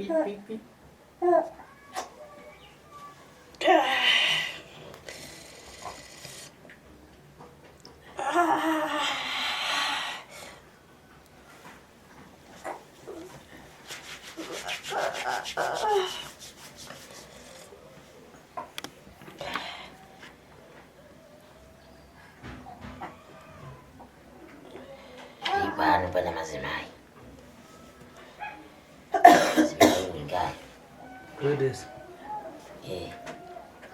Pi, pi, pi. Pano pana madzimai. Madzimai wingai. Goddess. Eh.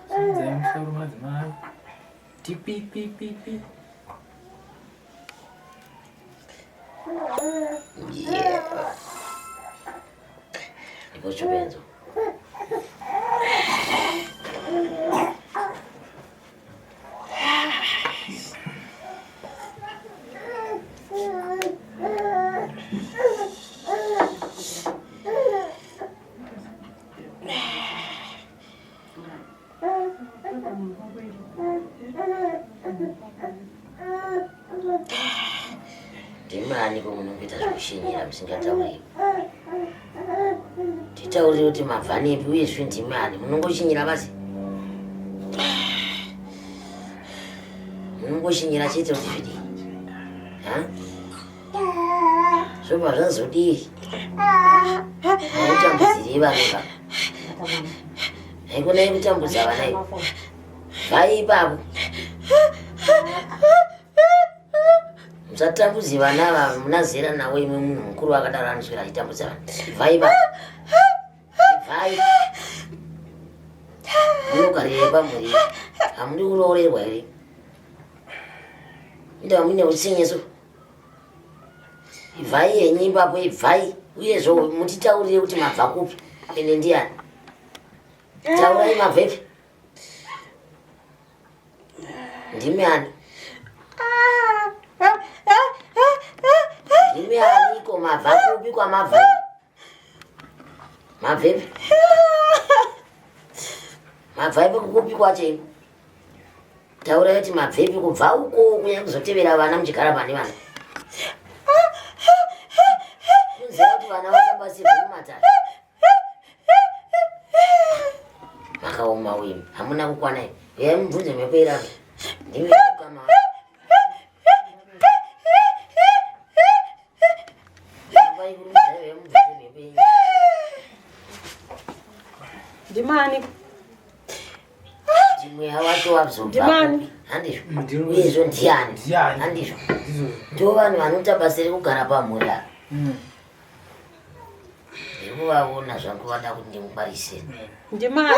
Simudzai musoro madzimai. Ti pi pi pi pi. Yeah. Ndipo chipenzo. Ndimani ko munongoita zvekushinyira musingatauri? Titaurire kuti mabva nepi uyezve ndimani munongoshinyira basi? Munongoshinyira chete kuti zvidii? Ha? Zvobva zvazodii? Hautambudzirei vana ka? Haikonai kutambudza vana ivo. Bvai ipapo. Musatambudze vana ava muna zera navo imwe munhu mukuru akadaro anoswera achitambudza vana. Bvai ipapo. Bvai. Munogarirei pamhuri? Hamudi kuroorerwa here? Indawa mune utsinye so. Ibvai henyu ipapo ibvai uyezve mutitaurire kuti mabva kupi ende ndiyani. Taurai mabvepi? Ndimi ani? Ndimi aniko mabva kupi kwamabva? Mabvepi? Mabva ipi kupi kwacho iko? Taurai kuti mabvepi kubva uko kuya kuzotevera vana muchigara pane vana. Kunze kuti vana vasabatsirwe mumatare. Makaoma uyu, hamuna kukwana imi. Uyai mubvunze mhepo irapi. Ndimi kukama. Rambai kurumidzai uyai mubvunze mhepo yenyu. Ndimani? Mweya wacho wazobva Ndimani? kupi? Handizvo. Ndiro- Uyezvo ndiani? Ndiani? Handizvo. Ndizvo. Ndivo vanhu vanoita basa rekugara pamhuri ava. Ndiri kuvaona zvangu vada kuti ndimungwarise. Ndimani?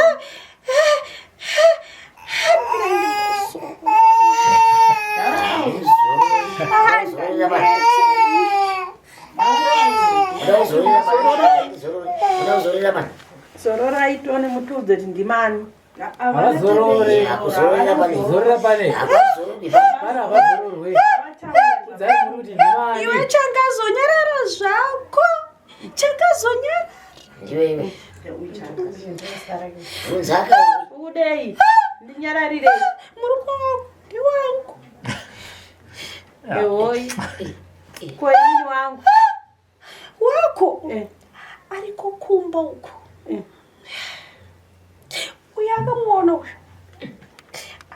Uzorora pani. Zororai tione mutiudze kuti ndimani. Havazorore. Kuzororera pane. Zorora pane. Havazorori pane. Pane havazororwe. Udzai muri kuti ndimani. Iwe changazonyarara zvako. Changazonyarara. Ndiwe iwe. Bvunzaka iwe. Udei. Ndinyararirei. Murume wangu ndiwangu. Ehoi. Ko inini wangu. Wako Eh. ariko kumba uko. Eh. Uyu akamuona uyu.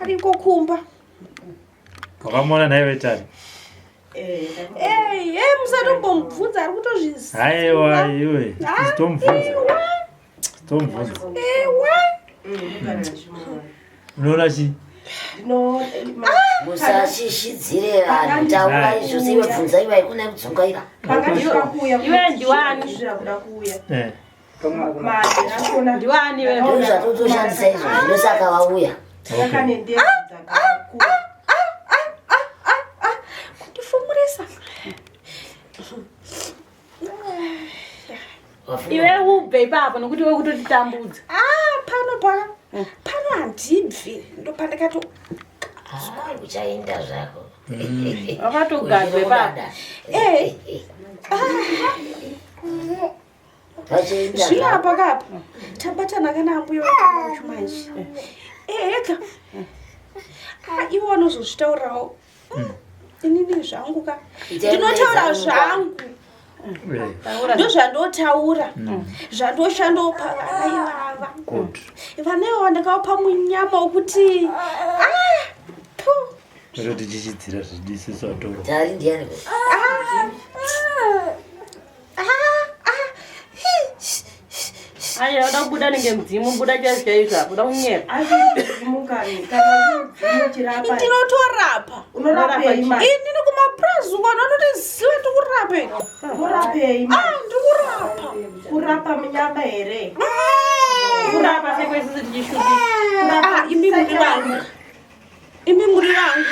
Ariko kumba. Wakamuona nhai vetari? Hey, hey, musatombomubvunza ari kutozviziva. Haiwa iwe, sitomubvunza. Iwe, Sitomubvunza. iwe. Unoona chii? Musashishidzire vanhu taurai zvose iwe bvunza iwe haikona kudzungaira. Iwe ndiwani? Eh. Ndiwani iwe? Ndizvo zvatotoshandisa izvo zvinosaka vauya. Okay. Kundifumurisa. Wafunga- Iwe ubve ipapo nokuti iwe kutotitambudza. Ah, pano pa. Pano handibvi. Ndopandakato Ah, uchaenda zvako. Wakatogadzwa ipapo. Eh. Vachaenda Zvino zvako. apa kapa. Tabatana kana ambuya vacho manje. Ega. Ah, ivo vanozozvitaurirawo. Inini zvangu ka. Itai Ndinotaura kudai zvangu. Ndozvandotaura, zvandoshandopa vana ivava. Good. Vana ivava ndakavapa munyama wokuti ah, pu. Kwete tichichidzira zvidisiso atoro. Tari ndiani ko? Aya, uda kubuda nenge mudzimu, buda chaizvo chaizvo apo, uda kunyepa. Ndinotorapa. Inini kumapurazi uko vanotoziva ndikurape. Ah, ndikurapa. Kurapa munyama here? Kurapa sekwesisi tichishupi. Ah, imi muri vangu, imi muri vangu,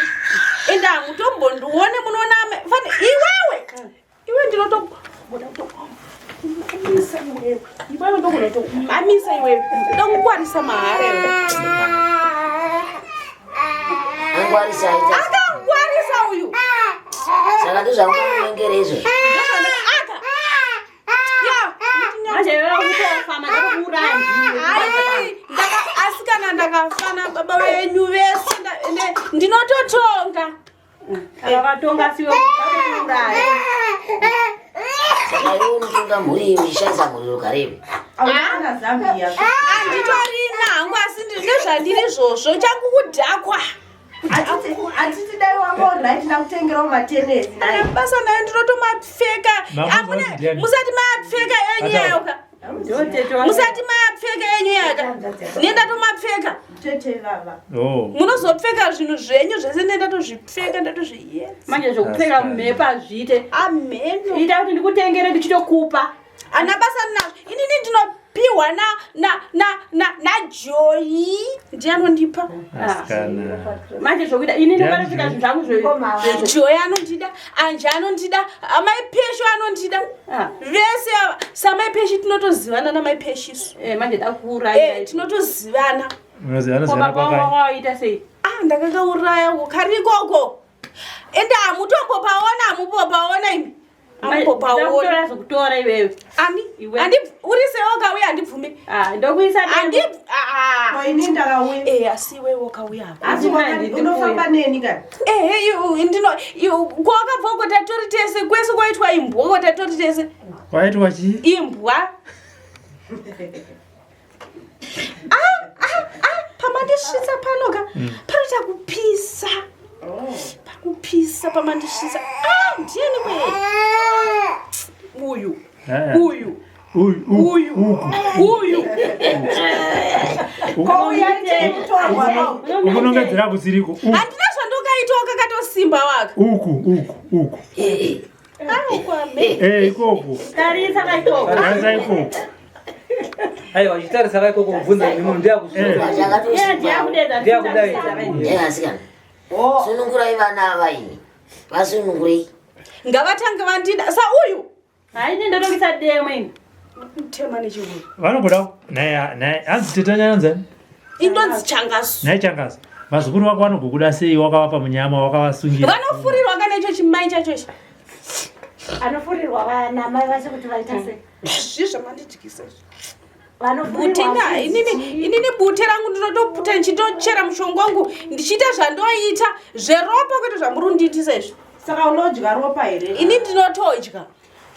ende hamutombondione. Munoona fani iwewe, iwe ndinotobuda kutomamisa iwewe, iwewe ndogona kutomamisa iwewe, ndokukwarisa mahara iwe. Angwarisa aita. Akangwarisa uyu. Saka ndozvaungamuvengere izvo. Aka ya. Manje iwewe utofa, manje kuuraya ndiwe. Ai, asi kana ndakafana baba venyu vese ndinototonga. Ava vatonga siwe kuuraya. Saka iwe unotonga mhuri iyi uchishandisa mhuri rugare. Auna Zambia. Handitorina hangu, asi nezvandiri izvozvo changu kudhakwa. Hatiti dai wanga right ndakutengerawo matenesi. Ana basa nayo, ndinotomapfeka. Mambo Amune ndiani? musati mapfeka enyu Ataura. yaka. Ndotete wa. Musati mapfeka enyu yaka, nendatomapfeka. Tete vava. Oh. Munozopfeka zvinhu zvenyu zvese, nendatozvipfeka, ndatozviyedza. Manje zvokupfeka mumhepo hazviite. Ameno. Ita kuti ndikutengere ndichitokupa. Ana basa nazvo, inini ndinopiwa na na na na najoyi, ndiye anondipa. Asikana. Manje zvokuita ini Ndiani ndinokwanisa zvinhu zvangu zve. Joyi anondida, anje anondida, amai Pesho anondida. Ah. Vese ava samai Peshi tinotozivana namai Peshisu. Eh, manje ndakuuraya. Tinotozivana. Unozivana Ko baba pakai. wawaita sei? Ah, ndakakauraya uko karikoko, ende hamutombopaona, hamupopaona imi, hamupopaona. Ndakutora zokutora iwewe. Ani? Iwe. Andi uri wakauya, handibvume. Ah, ndokuisa Handi ah. Ini ndakauya. Asi iwe wakauya apa. Asi unofamba neni kani? Ehe, ndino kwakabva uko tatori tese, kwese kwaitwa imbwa uko tatori tese. Kwaitwa chii? Imbwa. Ah, ah, ah, pamandisvitsa panoka panoita kupisa, pakupisa pamandisvitsa. Ah, ndiani kwe uyu? Eh. Uyu. Uyu, uku, Uyu. uku. Uyu. Kouya kutorwa. Ukunongedzera kusiriko. Uku, Handina zvandokaitawo, kakatosimba waka. uku, uku, uku. Aukwame. Ikoko. Tarisa kaikoko. Tarisa ikoko. Aiwa, uchitarisa kaikoko kubvunza nemunhu ndiyakusvika. Iye ndiyakudedza. Ndiyakudai. Asikana. Sunungurai vana ava ini. Vasunungurei. Ngavatange vandida sauyu. Haini ndotokisa demo ini. Tema nechihuru. Vanogoda naye naye hanzi tete nyanzani. Indonzi Changasu. Naye Changasu. Vazukuru vako vanogokuda sei wakavapa munyama wakavasungira. Vanofurirwa kana icho chimai chacho ichi. Anofurirwa vana mai vacho kuti vaita sei? Zvi zvamandidyisa izvi. Vanofurirwa. Bute na inini bute rangu ndinotoputa ndichitochera mushonga wangu, ndichiita zvandoita zveropa, kwete zvamuri kundiitisa izvi. Saka unodya ropa here? Ini ndinotodya.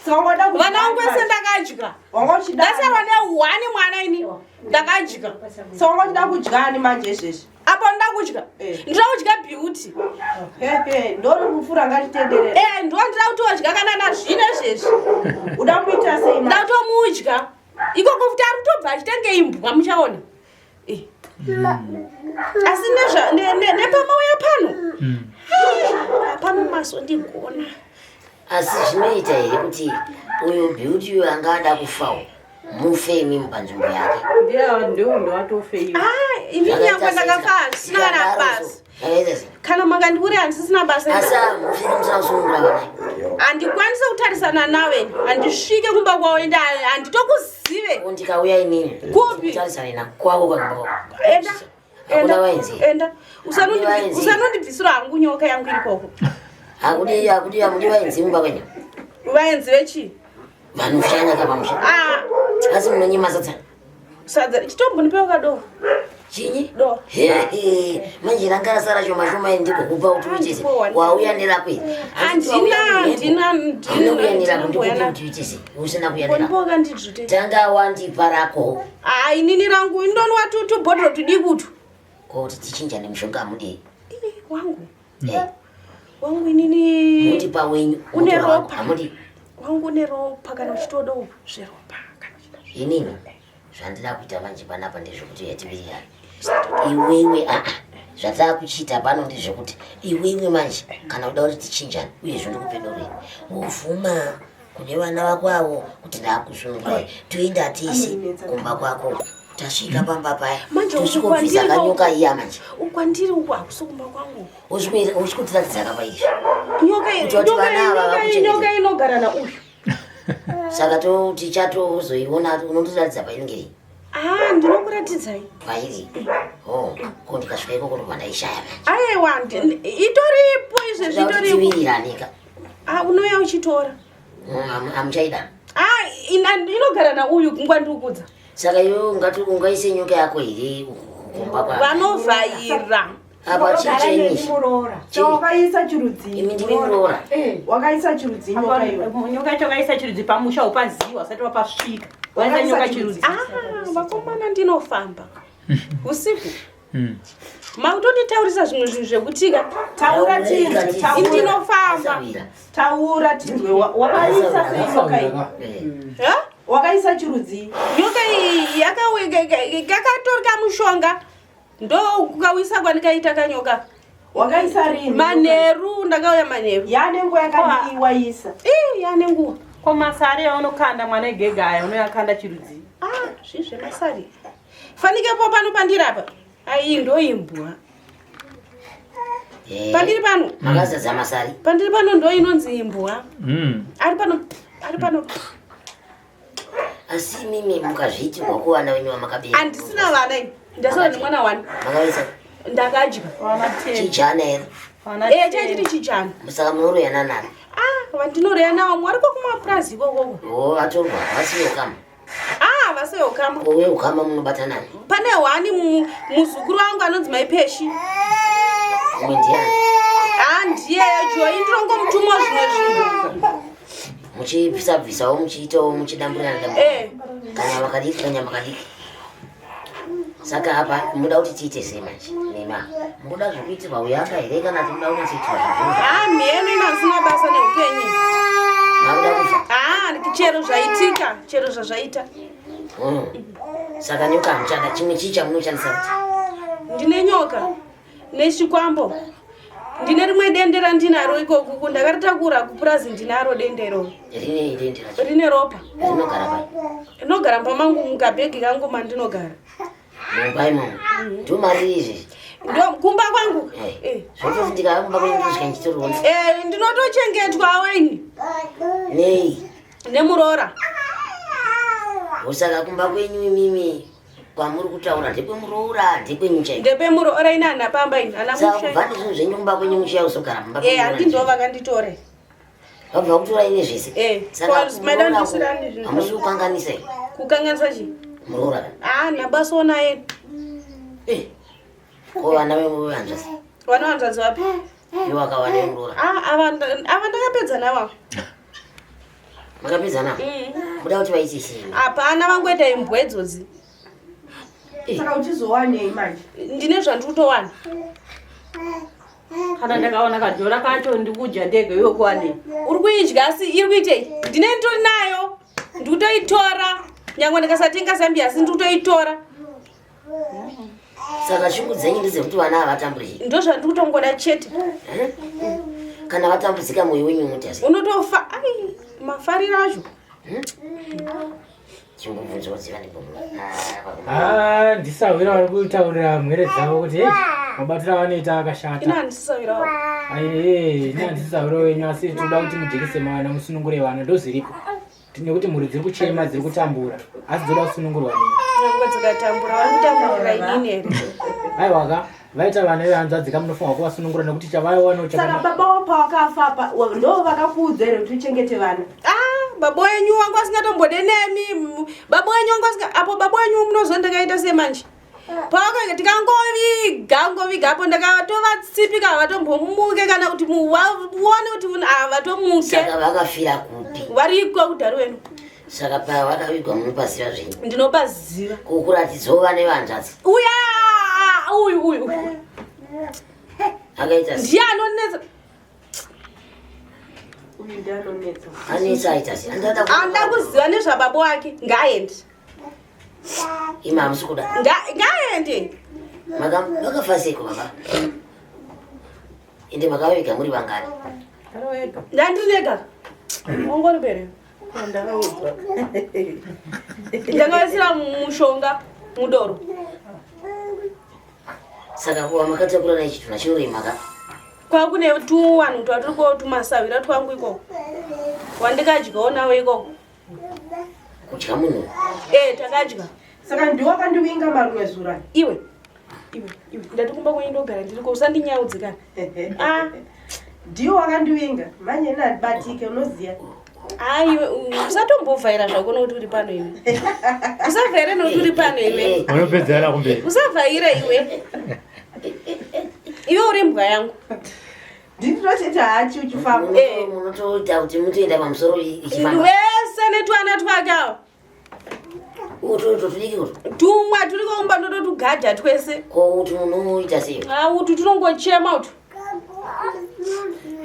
Saka wada kudya. Vana vangu vese ndakadya. Wanga uchida. Ndasarwa nehwani mwana, ini ndakadya. Saka wanga uchida kudya ani manje izvezvi? Apa ndoda kudya. Ndinoda kudya Beauty. Hehe, ndori mupfura ngatitenderere. Ndo ndinoda kutodya kana nazvino izvezvi. Uda kuita sei manje? Ndatomudya ikoko futi, ari kutobva achitenge imbwa, muchaona. Asi nepamauya pano, pano masondigona. Asi zvinoita here kuti uyu Beauty uyu anga ada kufawo, mufe imimi panzvimbo yake? Ndiwo ndowatofeiwa. Ah, ini nyangwe ndakafa handisina kana basa. Zvakaita sei? Kana makandiuraya handisisina basa. Asi mufi musina kusunungura vana. Handikwanisi kutarisana nawe, handisvike kumba kwavo, ende handitokuzive. Ndikauya inini. Kupi? Tarisane nakwako kwakumba kwako. Enda. Hakuna Enda. vaenzi. Enda. Usanondibvisira hangu nyoka yangu irikoko. Hakudi, hakudi, hamudi vaenzi mumba kwenyu. Vaenzi vechii? Vanoshanya kapamusha. Ah, Asi munonyima sadza. Sadza chitombonipewo kadoro. Chinyi? Doro. Hehe, manje ranga rasara shoma shoma iri ndikukupa kuti uitise. Wauya nerako iri. Handina, handina, Handina kuuya nerako ndikupe handina. kuti uitise. Usina kuuya nerako. Kondipoka ndidzvute. Tanga wandipa rako. Ah, inini rangu indonwa tubhodhoro tudiki utu. Kuti tichinjane mushonga amudei. Ii, Wangu. Eh, Wangu inini. mutipa wenyu. Une mutora wangu. ropa. Amudi. Wangu une ropa kana uchitodawo zveropa. Kana uchida. Inini zvandida kuita manje panapa ndezvekuti yatiwirirane. Iwewe aa zvataakuchiita pano ndezvekuti iwewe manje kana uda kuti tichinjane uyezve ndikupe doro iri wovhuma kune vana vako avo kuti ndaakusunungurai toenda tese kumba kwako tasvika pamba paya Manje uku tosvikobvisa kwandiri kanyoka iya manje Ukwandiri uku hakusi kumba kwangu. usvikutiratidza kapa izvi Nyoka Kuti vati vana ava vakuchengete. nyoka inogara nauyu. saka tichatozoiona unondiratidza painenge iri Ah, ndinokuratidzai. pairi o ko ndikasvika ikoko ndobva ndaishaya manje Aiwa, itoripo izvezvi Toda kuti itoripo. tiwirirane ka Ah, unouya uchitora. Hamuchaida Ah, inogara nauyu ngwandikudza. saka iwe ungati ungaise nyoka yako here kumba kwako Vanovhaira. apa chichenyi muroora Saka wakaisa chirudzii imi ndimi muroora wakaisa chirudzii nyoka iwe Nyoka yacho wakaisa chirudzi pamusha upaziwa usati wapasvika. Waisa nyoka chirudzi. Ah, vakomana ndinofamba. Usiku. Makutonditaurisa zvimwe zvinhu zvekutika. Taura tinzwe taura Ndinofamba. Asawira. taura tinzwe wakaisa sei nyoka iyi Eh, Ha? wakaisa chirudzii Nyoka iyi yakatori kamushonga. Ndo kukawisa kwandikaita kanyoka. Wakaisa rini? Manheru ndakauya manheru. Yane nguva yakadii waisa? Ii, yane nguva. Ko masari aunokanda mwana egega aya unoyakanda chirudzi. Ah, zvii zvemasari. Fanikepo pano pandiri apa. Ai, ndoimbwa. eh. Pandiri pano. Makazadza masari. Pandiri pano ndo inonzi imbwa. Ari pano, ari pano. Asi imimi mukazviitirwa kuvana venyu vamakabereka. Handisina vana ini. Ndasara nemwana wani. Makaisa Ndakadya. Vana ten. chijana here? Vana Eh, chachiri chijana. Saka munoroyana nani? Ah, vandinoreya nawo mwari kokumapurazi ikokoko. O vatorwa vasiyo ukama. Ah, vaseyo ukama. Kowe ukama munobata nani? Pane hwani muzukuru wangu anonzi Maipeshi. Umwe ndiani? Ah, ndiye Joyi ndirongomutumwa zvimwe zvinhu. Muchibvisa bvisawo muchiitawo muchidamburana damburana. Eh, Kanyama kadiki kanyama kadiki. Saka apa muda kuti tiite sei manje? Nema. Muda zvekuitirwa uyanga here kana kuti muda kunyatsoitirwa zvinhu? ah, mheno ina zvisina basa neupenyu. Makuda kufa. Ah, chero zvaitika, chero zvazvaita. Saka nyoka hamuchada chimwe chii chamunoshandisa kuti? Ndine nyoka nechikwambo. Ndine rimwe dende randinaro ikokuku ndakaritakura kupurazi ndinaro dendero Rine dende racho. rine ropa Rinogara pai. rinogara mumba mangu mukabhegi kangu mandinogara Mumba imomo. Ndomariri izvezvi. ndo kumba kwangu Eh. Zvototi ndikauya kumba kwenyu ndosvika ndichitoriona. Eh, ndinotochengetwawo ini Nei? nemuroora Saka kumba kwenyu imimi kwamuri kutaura ndekwemuroora ndekwenyu chaiko. ndepemuroora ini hana pamba ini hana Saka musha kubva nezvinhu zvenyu kumba kwenyu muchiya kuzogara mumba Eh, kwenyu handi ndo vakanditore Vabva kutorai nezvese. Eh, Saka cause madam muroora ndisirani zvinhu hamusi kukanganisa here? kukanganisa chii Muroora. ah nabaso naye Eh. Ko vana vehanzvadzi. vana vanzvadzi vapi Iwo akavana vemuroora. ah ava ava ndakapedza navo Makapedza navo? Muda kuti vaite sei? hapana vangoita imbwa idzodzi Saka uchizowanei manje? ndine zvandikutowana Kana ndakaona kadhora kacho ndikudya ndega iwe kuwanei. uri kuidya asi iri kuitei ndine nditori nayo ndikutoitora nyangwe ndikasatenga zambia asi ndikutoitora Saka shungu dzenyu ndedzekuti vana havatamburiki. ndo zvandikutongoda chete Eh? Kana vatambudzika mwoyo wenyu unoita sei? unotofa ai mafariro acho Chimbobvunzawo dziva ndibomula. Ah, ndisahwira vari kutaurira mhwere dzavo kuti hey, mabatiro avanoita ina akashata. handisisawirawo Ai, ini handisisahwira wenyu asi tinoda kuti mujekese vana musunungure vana ndozviripo. Nekuti mhuri dziri kuchema dziri kutambura asi dzoda kusunungurwa nei. nyangwe dzikatambura vari kutamburira inini here Aiwa ka vaita vana vehanzvadzi ka munofanirwa kuvasunungura nekuti chavaiwanawo Saka chakanaka. baba wako pawakafa pa ndo vakakuudza here kuti uchengete vana? ah baba wenyu wangu asingatombode nemi baba wenyu wangu asinga apo baba wenyu munozwa ndakaita sei manje Pavakaviga tikangoviga ngoviga apo ndakatovatsipika havatombomuke kana kuti muone kuti havatomuke. Saka vakafira kupi? Variko kudhari wenu. Saka pavakavigwa munopaziva zvenyu? Ndinopaziva. Kukuratidzawo vane vanzvadzi. Uya uyu uyu. Akaita ndiye anonetsa. Uyu ndiye anonetsa. Anetsa aita sei? Anoda kuziva nezvababa wake ngaaende. Imi hamusi kuda. Ngaaende. Makafa seiko baba? Ende makaviga muri vangani? Ndandiri ndega. Ongori mberi. Ndakaudzwa. Ndakaisira mushonga mudoro. Saka kuva makatakura naye chitunha chinorema ka? Kwakune tuwanhu twatiri ko tumasawira twangu ikoko. Wandikadyawo nawo ikoko. Kudya munhu? Eh, takadya. Saka ndiwe wakandivinga marume zura. Iwe. Iwe, iwe, ndati kumba kwenyu ndogara ndiriko usandinyaudze kana. Ah. Ndiwe wakandivinga. Manje ini handibatike unoziya. Aiwe, usatombovhaira zvako nokuti uri pano iwe. Usavhaire nokuti uri pano iwe. Unopedzera kumberi. Usavhaire iwe. Iwe uri mbwa yangu. Ndinotocheta hachi uchifamba. Eh. Munotoita kuti mutoenda pamusoro ichifamba. Wese netwana twake awo. Utu utu tudiki utu. Tumwa turi kuumba ndototugadha twese. Ko utu munoita sei? Ah, utu tunongochema utu.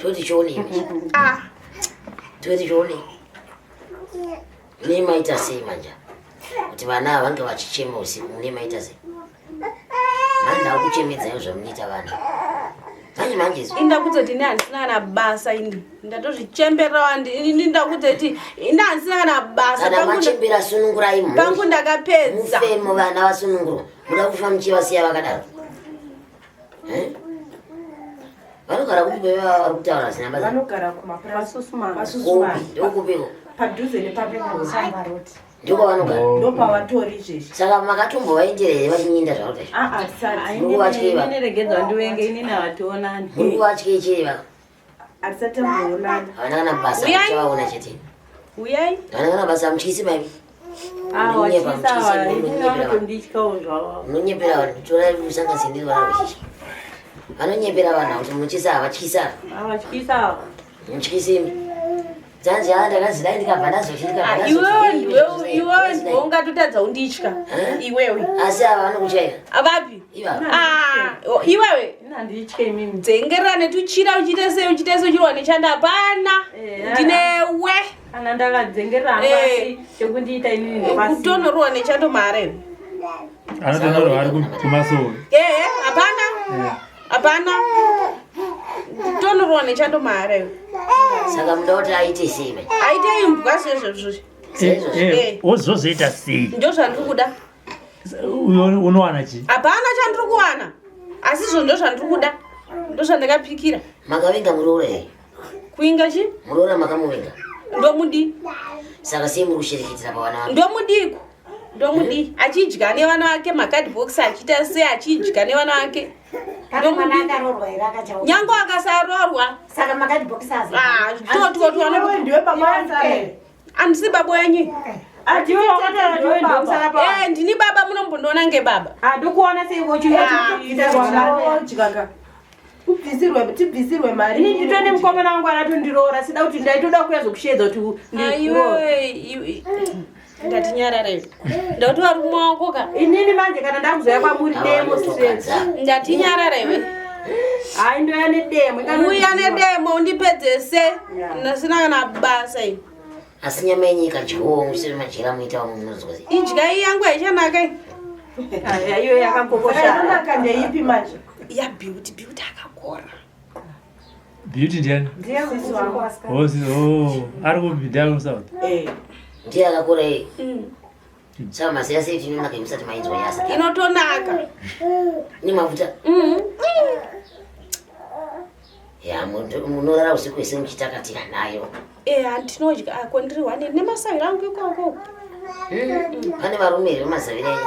Toti chione imi. Ah. Toti chione. Nemaita sei manje? Kuti vana ava vange vachichema usiku nemaita sei? Manje ndakuchemedzai zvamunoita vana. Manje manje izvi. Ini ndakuzoti ini handisina kana basa ini. Ndatozvichemberera wandi. Ini ndakuzoti ini handisina kana basa. Kana Pangu machembera sunungurai mhuri. Pangu ndakapedza. Mufemo vana vasunungurwa. Muda kufa muchivasiya vakadaro. Eh? Vanogara kupi baba vari kutaura zina basa? Vanogara kumapurasi. Kupi? Ndokupiko? Padhuze nepapepo. Ndokwavanogara. Ndopawatori izvezvi. Saka makatombovaendera here vachinyinda zvavo izvi? Ah, ah, tisati. Muri kuvatyei va? Inini regedzwa ndiwenge inini hationani. Muri kuvatyei chei va? Hatisati tamboonana. Havana kana basa Uyai. muchavaona chete. Uyai. Havana kana basa mutyisi maivi. Ah, Munonyepa, wachisa mutyisi, ava, inini munonyepera vanhu. vanotondityawo zvavo. Munonyepera vanhu. Torai musanganise nevana vechizhi. Vanonyepera vanhu kuti mutyisa havatyisa. Havatyisa ava. Mutyisi imi. Dzanzi haa ndakazidai ndikabva ndazoti ndikabva Ah, ndazoti. Iwewe ndiwe iwewe ndiwe ungatotadza unditya. Iwewe. Asi ava vanokutyai. Avapi? Ivava. Ah, iwewe. Inini handitye imimi. Dzengerera netuchira uchiita sei uchiita sei uchirwa nechanda hapana. Eh, Ndinewe. Kana ndakadzengerera hangu Eh. asi chekundiita inini ndopasina. Kutonorwa nechando mahara iwe. Anotonorwa ari kumasowe. Eh, hapana. Hapana. Kutonorwa nechando mahara iwe. Saka muda kuti aite sei manje? Aite imbwa sezvozvo. Seizvozvo. Eh. Wozozoita sei? Ndozvandiri kuda. Uyo unowana chii? Hapana chandiri kuwana. Asi izvo ndozvandiri kuda. Ndozvandakapikira. Makavinga muroora here? Kuinga chi? Muroora makamuvinga. Ndomudi. Saka sei muri kushereketera pavana vake? Ndomudiko. Ndomudi. Achidya nevana vake makadhibhokisi achiita sei achidya nevana vake. Pane mwana akaroorwa here akachauka? Nyange akasaroorwa. Saka makadhibhokisi azo. Ah, totwo Iwewe ndiwe baba wanzare. Handisi baba wenyu. Adiwe wakataura ndiwe ndomusara pa. Eh, ndini baba munombondiona ngebaba. Ah, ndokuona sei uchiuya Odya Ubvisirwe tibvisirwe mari. Ini nditone mukomana wangu akatondiroora sida kuti ndaitoda kuuya zokusheedza kuti Aiwe, iwe. Ndatinyarara iwe. Ndati varume wako ka. Inini manje kana ndakuzoya kwamuri demo straight. Ndatinyarara iwe. Hayi ndoya nedemo. Uya nedemo undipedzese. Ndasina kana basa iwe. Asi nyama yenyu ikadyiwawo musiri madyira munoita vamwe munonzwa sei? Idyai yangu haichanaka iyi. Iyo yakakokosha. Saka inonaka ndeipi manje? Ya beauty beauty akakora. Beauty ndiani? Ndiye sisi wangu. Oh, oh, ari kupi ndiani kuSouth? Eh. Ndiye akakora iyi. Saka maziya sei kuti inonaka musati mainzwa yasa? Inotonaka. Nemafuta. Ya, munorara usiku wese muchitakatira nayo. Eh, handinodya ako ndiri one nemasaviro angu ikoko. Pane varume here mazavira enyu?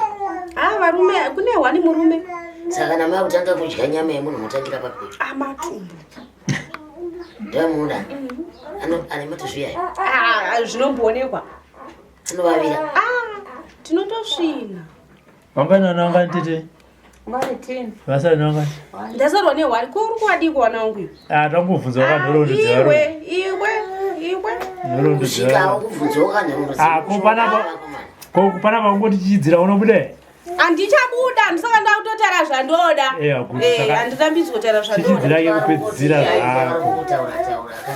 Ah, varume kune one murume. Saka kana makutanga kudya nyama yemunhu motangira papi? Amatumbu. Ndomuda. Ano ane matuzvi ayo. Ah, zvinomboonekwa. Anovavira. Ah, tinotosvina. Wangani vana vangani tete? Vari 10. Vasara nevangani? Ndasarwa nehwari ko uri kuwadii kuwana wangu iwe? Ah, tangobvunza wakanhoroondo dzevarume. Iwe, iwe, iwe. Nhoroondo Kusvikawo dzevarume. kubvunzawo kanhoroondo Ah, ko panapa ko panapa kungoti chichidzira unobuda here? Handichabuda, ndisaka ndakutotaura zvandoda. Eh, good. Eh, Saka- handirambidzwi kutaura zvandoda. Chichidzira yekupedzisira zvako. Kutaura taura ka.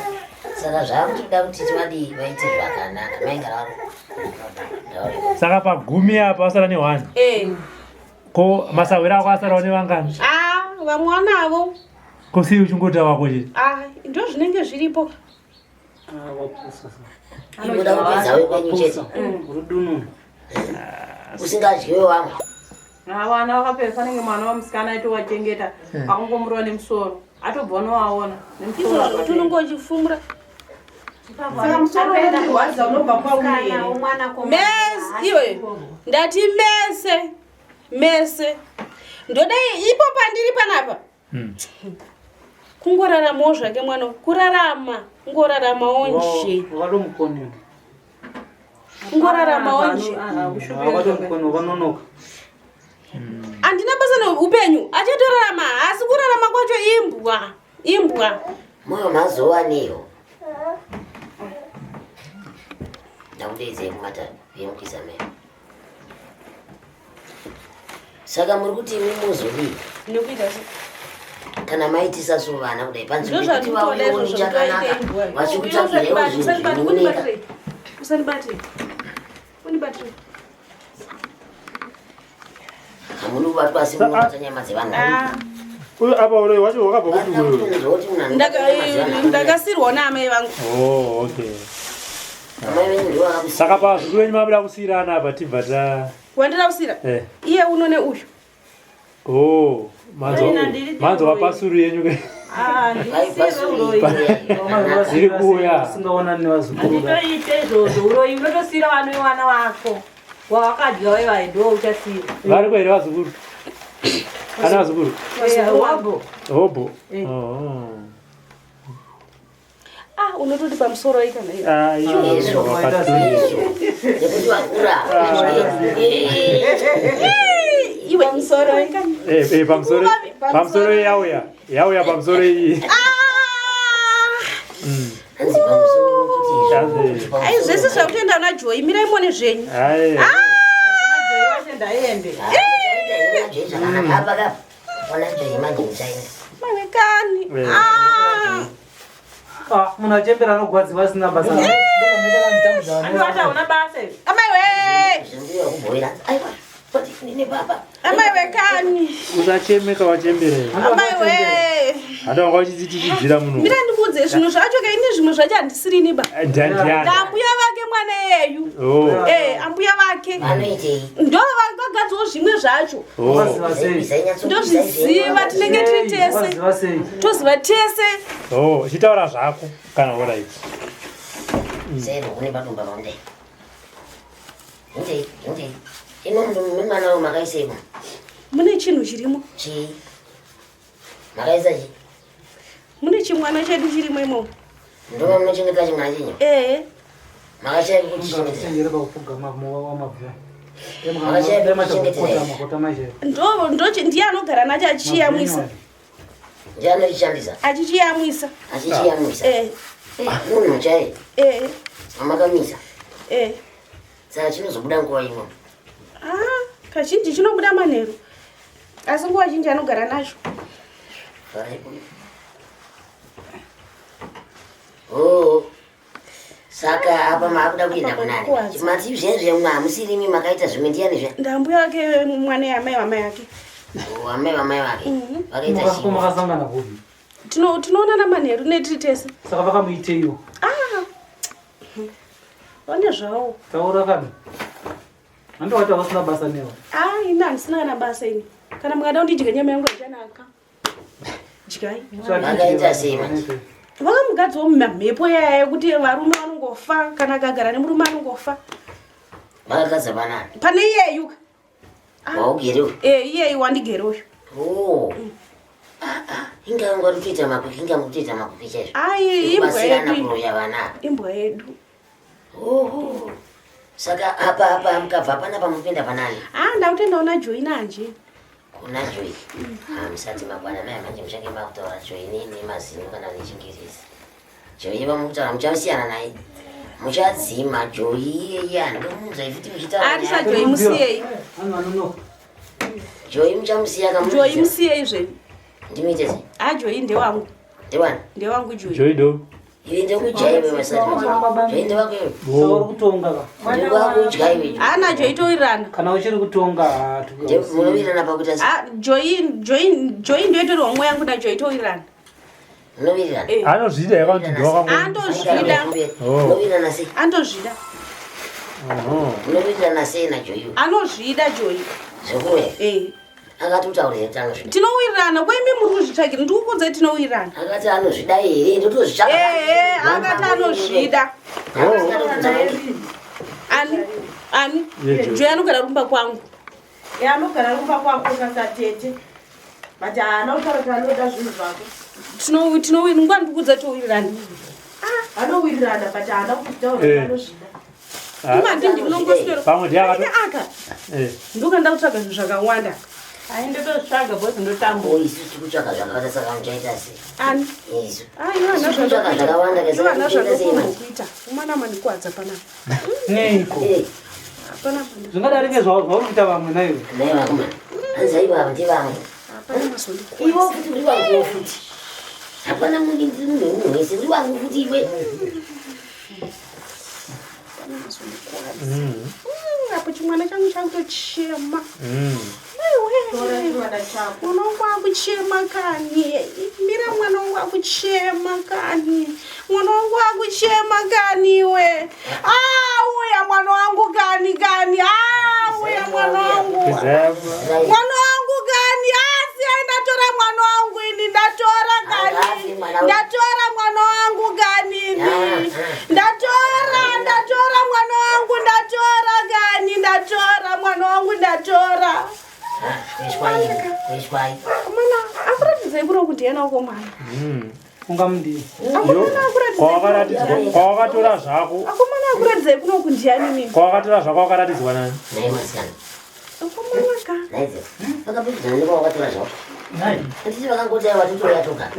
Saka zvakutoda kuti tivadii vaite zvakanaka. Maingara vari. Saka pagumi apa wasara nehwani. Eh. Ko masahwira ako asarawo nevangani? Ah, vamwe vanavo. Ko sei uchingota wako chete? Ah, ndo zvinenge zviripo. Inoda kupedza wekwenyu chete. Rudununu. Usingadyiwe vamwe. Vana vakapera fanenge mwana wamusikana aitowachengeta akangomurova nemusoro atobva nowaona Izvozvo unonge uchifumura. Saka musoro unondirwadza unobva kwauri here? Mese iwe. Ndati mese. Mese. Ndoda ipo pandiri panapa. Kungoraramawo zvake mwana, kurarama, kungoraramawo nje. Wakatomukoniwa. Kungoraramawo nje. Wakatomukoniwa wakanonoka. Handina basa neupenyu, achatorarama, asi kurarama kwacho imbwa. Imbwa. Moyo mazowanewo. Ndakudeedzei kumata yemukisa mene. Saka muri kuti imi muzodii? Nekuita se. Kana maitisa so vana kudai panzvimbo Ndozvandinotoda yekuti vauyewo izvozvo, chakanaka kuti vaite imbwa. vachikutsvagirewo zvinhu zvinooneka. Usandibate. Undibatire. Hamuna kubatwa asi munobata nyama dzevanhu. Ah. Uyu apa uroyi wacho wakabva kupi uyu? Unonzwa kuti munhu anobata nyama dzevanhu. Ndakasirwa naamai vangu. Oh, okay. Amai venyu ndivo vakakusiya. Saka pazukuru venyu mabuda kusiyirana apa tibva ta Wandida kusira? eh. Iye uno neuyu. Oh, manzwa Ina ndiri manzwa uroyi. pasuru yenyu ke. ndisire Zviri kuuya. Usingaonani nevazukuru. handitoite izvozvo uroyi unotosiyira vana vevana vako wawakadya waivaye ndo uchasiyira Variko here vazukuru? Ana vazukuru? wabho Hobho. Eh. Oh. Ah, unototi pamusoro ikana iwe. Ah, iyo Izvo. wakatuni. Nekuti vakura. Iwe pamusoro ikana. Eh, eh, pamusoro pamusoro yauya. Yauya pamusoro iyi. Hanzi pamusoro kuti izvo. Hanzi. Ai zvese zvakutoenda na Joy, mirai muone zvenyu. Ai. wacho ndaende Muchaita zvakanaka apa kapa. Ona joyi manje muchaenda. Maiwe kani. Eh. Ah. Ah, munhu achembera anogwadziwa asina basa. andivati hauna basa iwe Amai we. Zvimbuya kubhoira. Aiwa. But ndine baba. Amai we kani. Usachemeka wachembere. Amai we. Hata wanga uchidzichidzira muno. Mira ndikuudze zvinhu zvacho ka ini zvimwe zvacho handisirini ba. Ndiani ndiani. Ndambuya vake mwana yeyu. Oh. Eh, ambuya vake. Vanoitei? Ndo vakagadzwawo zvimwe zvacho. Oh. Waziva sei? Ndozviziva tinenge tiri tese. Waziva sei? Toziva tese. Oh, chitaura zvako kana alright. Sero kune padumba pamudai. Indei, indei. Ino mwana uyu makaiseko. Mune chinhu chirimo. Chii? Makaisa chii? Mune chimwana chedu chirimo imomo. Ndoma munochengeta chimwana chenyu. Eh. Makashaya kuchichengetera. Chenjere pakupfugama wamabva. Makashaya kuchichengetera. Makota manje. Ndo ndo ndiye anogara nacho achiyamwisa. Ndiye anochichandisa. Achichiyamwisa. Achichiyamwisa. Eh. Munhu chaiye. Eh. Amakamisa. Eh. Saka chinozobuda nguva ino. Ah, kazhinji chinobuda manheru. Asi nguva zhinji anogara nacho. Oh. Saka apa maakuda kuenda kunani? Mati zvezve mwa hamusirimi makaita zvimwe ndiyani zve? Ndambuya wake mwana yamai vamai vake. Oh, amai vamai vake. Vakaita chii? Makasangana kupi? Tino tinoonana manheru netiri tese. Saka vakamuiteiwo. Ah. Vane zvawo. Taura kani. Handowati havasina basa newa. Ah, ini handisina kana basa ini. Kana mukada kundidya nyama yangu haichanaka. Dyai. Vakaita sei manje? Vakamugadzwawo mumamhepo yaya yekuti varume vanongofa kana akagara nemurume anongofa. Vakagadza panani? Pane iyeyu. Waugere uyu? Eh, iyeyu wandigere uyu. Oh. Ah, ah, inga ungari kutoita makwikwi, inga mukutoita makwikwi chaizvo. Ai, imbwa Kubatsirana yedu. kuroya vana. Imbwa yedu. Oho. Saka apa apa mukabva panapa mupinda panani? Ah, ndakutoenda kuna Joy nanje. Kuna Joy. Ah, musati makwana mai manje muchange makutaura Joy nemazino kana nechingirisi. Joy vamukutaura muchasiyana naye. Muchadzima Joy iyeye handomunzwa futi muchitaura. Arisa Joy musiyei. Joy muchamusiya kamu. Joy musiyei zvenyu. Ndimuite sei? Ah, Joy ndewangu. Ndewani? Ndewangu Joy. Joy do. Iwe ndokudya iwe vasati vacho. Joy ndewako iwe. Saka uri kutonga ka? Ndewakudya iwe. Ana Joy towirirana. Kana uchiri kutonga Munowirirana pakuita sei? Ah, Joy Joy Joy ndoitori homwe yangu na Joy towirirana. Munowirirana? Eh. Anozvida yakanzi ndewaka. Andozvida. Munowirirana sei? Andozvida. Munowirirana sei na Joy? Anozvida Joy. Zvekuwe. Eh. Akati utaure here kuti anozvida? Tinowirirana kwaimi muri kuzvitsvakira ndikukuudzai tinowirirana. Akati anozvida here ndotozvitsvaka. Ehe, akati anozvida. Ani ani Ye, Joy. Joy anogara rumba kwangu. E anogara rumba kwako kasatete but haana kutaura kuti anoda zvinhu zvako. Tino tinowirirana nguva ndikukuudza towirirana. Anowirirana but haana kutaura kuti Eh. anozvida. Kuma ndindi munongoswero. Pamwe ndiye akato. Aka Eh. ndokanda kutsvaga zvinhu zvakawanda. Ai ndotozvitsvaga because ndotambura. Oh, isu tiri kutsvaka zvakawanda saka muchaita sei? Ani Isu. aiwa Tiri kutsvaka zvakawanda ana saka muchaita sei manje? zvadokumbokuita. Umwana mandikwadza panapa. Neiko? Hapana Zvingadarike zvauri kuita vamwe naiwe. Nai vakomana. Hanzi aiwa ava ndevamwe. hapana mazondikwadza. Iwe futi uri wanguwo futi. Hapana munhu ndiri munhu wemunhu wese uri wangu futi iwe. Hapana mazondikwadza. Apo chimwana changu chakutochema. Tora chimwana chako. Mwana wangu akuchema kani. Mira mwana wangu akuchema kani. Mwana wangu akuchema kani iwe. Ah, uya mwana wangu kani kani. Ah, uya mwana wangu. Mwana wangu kani. Ah, siyai ndatora mwana wangu ini ndatora kani. Ndatora mwana wangu kani ini. Ndatora, ndatora mwana wangu ndatora kani. Ndatora mwana wangu ndatora. Kuiswai, kuiswai. Mwana akuratidzai kuri kuti yena uko mwana. Ungamudii? Kwawakaratidzwa kwawakatora zvako. Akomana akuratidzai kuno kundiyani mimi. Kwawakatora zvako wakaratidzwa nani? Nai masikana. Akomana ka. Naidzo. Vakapinzana nekwawakatora zvako. Handiti vakangoti aiwa totouya toga.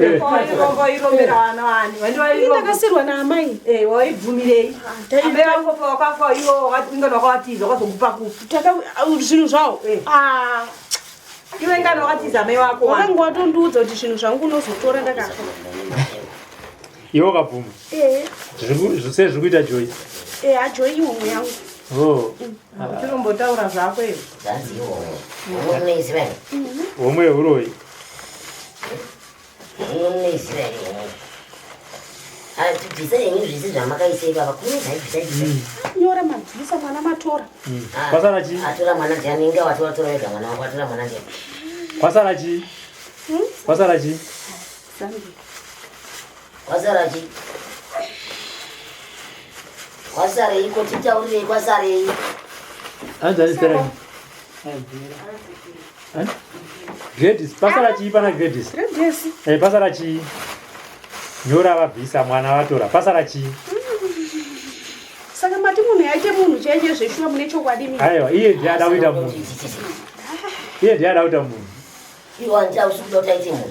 Wairombera vana vani Ini ndakasirwa naamai. Eh, waibvumirei amai vako pawakafa iwo ingano wakawatiza wakazokupa kupi Taka zvinhu zvawo. Eh. Ah, iwe ingano wakatiza amai wako wani. wakanga watondiudza kuti zvinhu zvangu unozotora ndakafa. Iwe wakabvuma. Eh, Sezviri kuita Joy. eh ajoyi homwe yangu. Oh. Uchirombotaura zvako iwe. Zanzi iwowo. Homwe munoiziva here? Homwe yehuroyi. Homwe munoiziva here homwe? Ah, bvisai henyu zvese zvamakaisa ipapa. Kurumidza bvisai bvisai. Nyora mabvisa mwana matora. Ah, Kwasara chii? Atora mwana ndiani? Inga watora tora wega mwana wako atora mwana ndiani? Kwasara chii? Kwasara chii? Zambia. Kwasara chii? Kwasarei ko titaurirei kwasarei? Hanzi ani zita rake? Eh? Gladys, pasara chii pana Gladys? Gladys. Eh, pasara chii? Nyora vabvisa mwana vatora. Pasara chii? Saka mati munhu yaite munhu chaiye zveshuwa mune chokwadi mimi. Aiwa, iye ndiye ada kuita munhu. Iye ndiye ada kuita munhu. Iwe hanzi hausi kuda kuti aite munhu.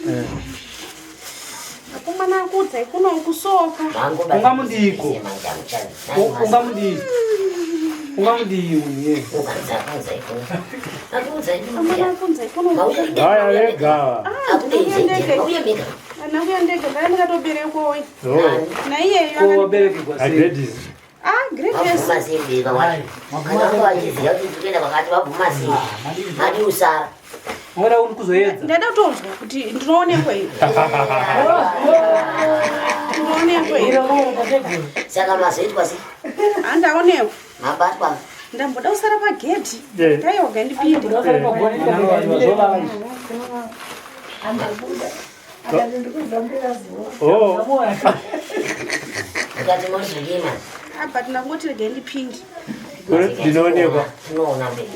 Eh. Akomana akuudzai kuno kusoka. Ungamudiko. Ungamudii? Ungamudii munhu iye? Akomana akuudzai kuno. Vaya vega. Ana kuya ndege ndaya ndakatoberekwa we. Oh. Naiyeyo Ko waberekwa Ah, sei? Gladys. Ah, Gladys. Vabvuma sei kubereka kwacho? Kana vanga vachiziva kuti tikuenda kwakati vabvuma sei? Madi usara. Wada uri kuzoedza. Ndada kutonzwa kuti ndinoonekwa here. Ndinoonekwa here. Saka mazoitwa sei? Handaonekwa. Mabatwa. Ndamboda kusara pagedhi. Eh. Ndaiyoga ndipinde. Andabuda akati ndikuzambira zuva. Oh. Mukati mozodii manje? Ah, but ndangoti regai ndipinde. Ndinoonekwa. Tinoona mberi.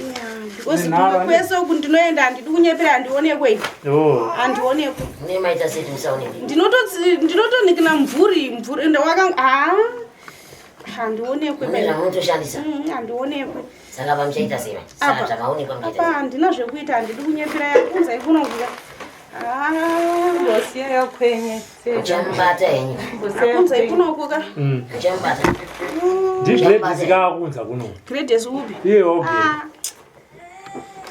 Because kumwe kwese uku ndinoenda handidi kunyepera handionekwe ini. Oh. Handionekwe. Mune maita sei kuti musaonekwe? Ndinotonikina mvuri mvuri ende waka ah. Handionekwe. Mune zvamunotoshandisa? Handionekwe. Saka pamuchaita sei manje? Saka zvamaonekwa muchaita Apa sei? handina zvekuita, handidi kunyepera yakunzai kunokuya. Mbosiya yakwenye. Muchamubata henyu. Akunzai kunokuka. Muchamubata. Ndigladys kaakunza kuno. Gladys upi? Iye oge.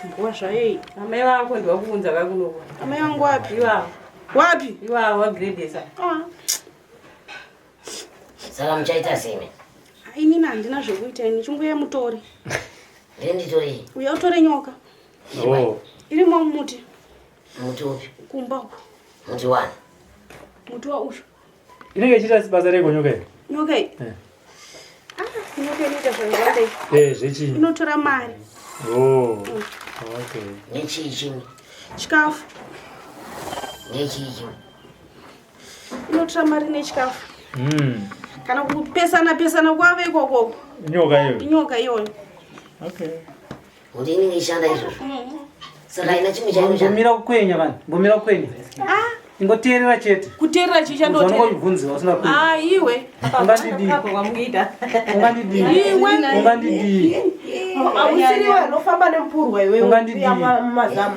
Nguva zvayo iyi. Amai vako ndivakuunza kakunoko. Amai vangu wapi? Iwavo. Wapi? Iwavo vaGladys. Ah. Saka muchaita sei manje? Inini handina zvekuita ini, chinguya mutore. Ndinditorei? Uya utore nyoka. Oh. Irimo mumuti. Muti upi? Kumba uko. Muti wani? Muti wa uyu. Inenge ichiita basa reiko nyoka iyi? Nyoka iyi. Eh. Ah, nyoka inoita zvakawanda iyi. Eh, zvechinyi? Inotora mari. Oh. Okay. Nechii chimwe? Chikafu. Nechii chimwe? Inotora mari nechikafu. Kana kupesana pesana kwavo ikoko. Inyoka iyoyo. Inyoka iyoyo. Okay. Kuti inenge ichishanda izvozvo. Saka haina chimwe chainoshanda. Mbomira kukwenya vanhu, mbomira kukwenya. Ingoteerera chete. Kuteerera chii Uzonongobvunziwa usina kukwenya. Ah, iwe. Ungandidii? Ungandidii? Iwe. Ungandidii? Ausiriwe anofamba nemupurwa iwewe. Ungandidii? Mumazamu.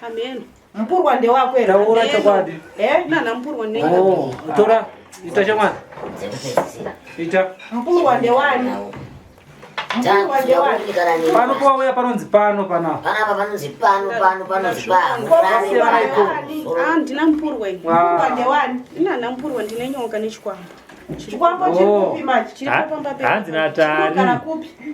Ameno. Mupurwa ndewako here? Taura chokwadi. Eh? Nana mupurwa ndine. Oh, tora. Ita chamwana. Ita. Mupurwa ndewani? Mupurwa ndewani? Pano pawauya panonzi pano panapa. Panapa panonzi pano pano panonzi pano. Ah, ndina mupurwa ini. Mupurwa ndewani? Nana mupurwa ndine nyoka nechikwambo. Chikwambo chiri kupi manje? Chiripo pamba pedu. Hanzi natari.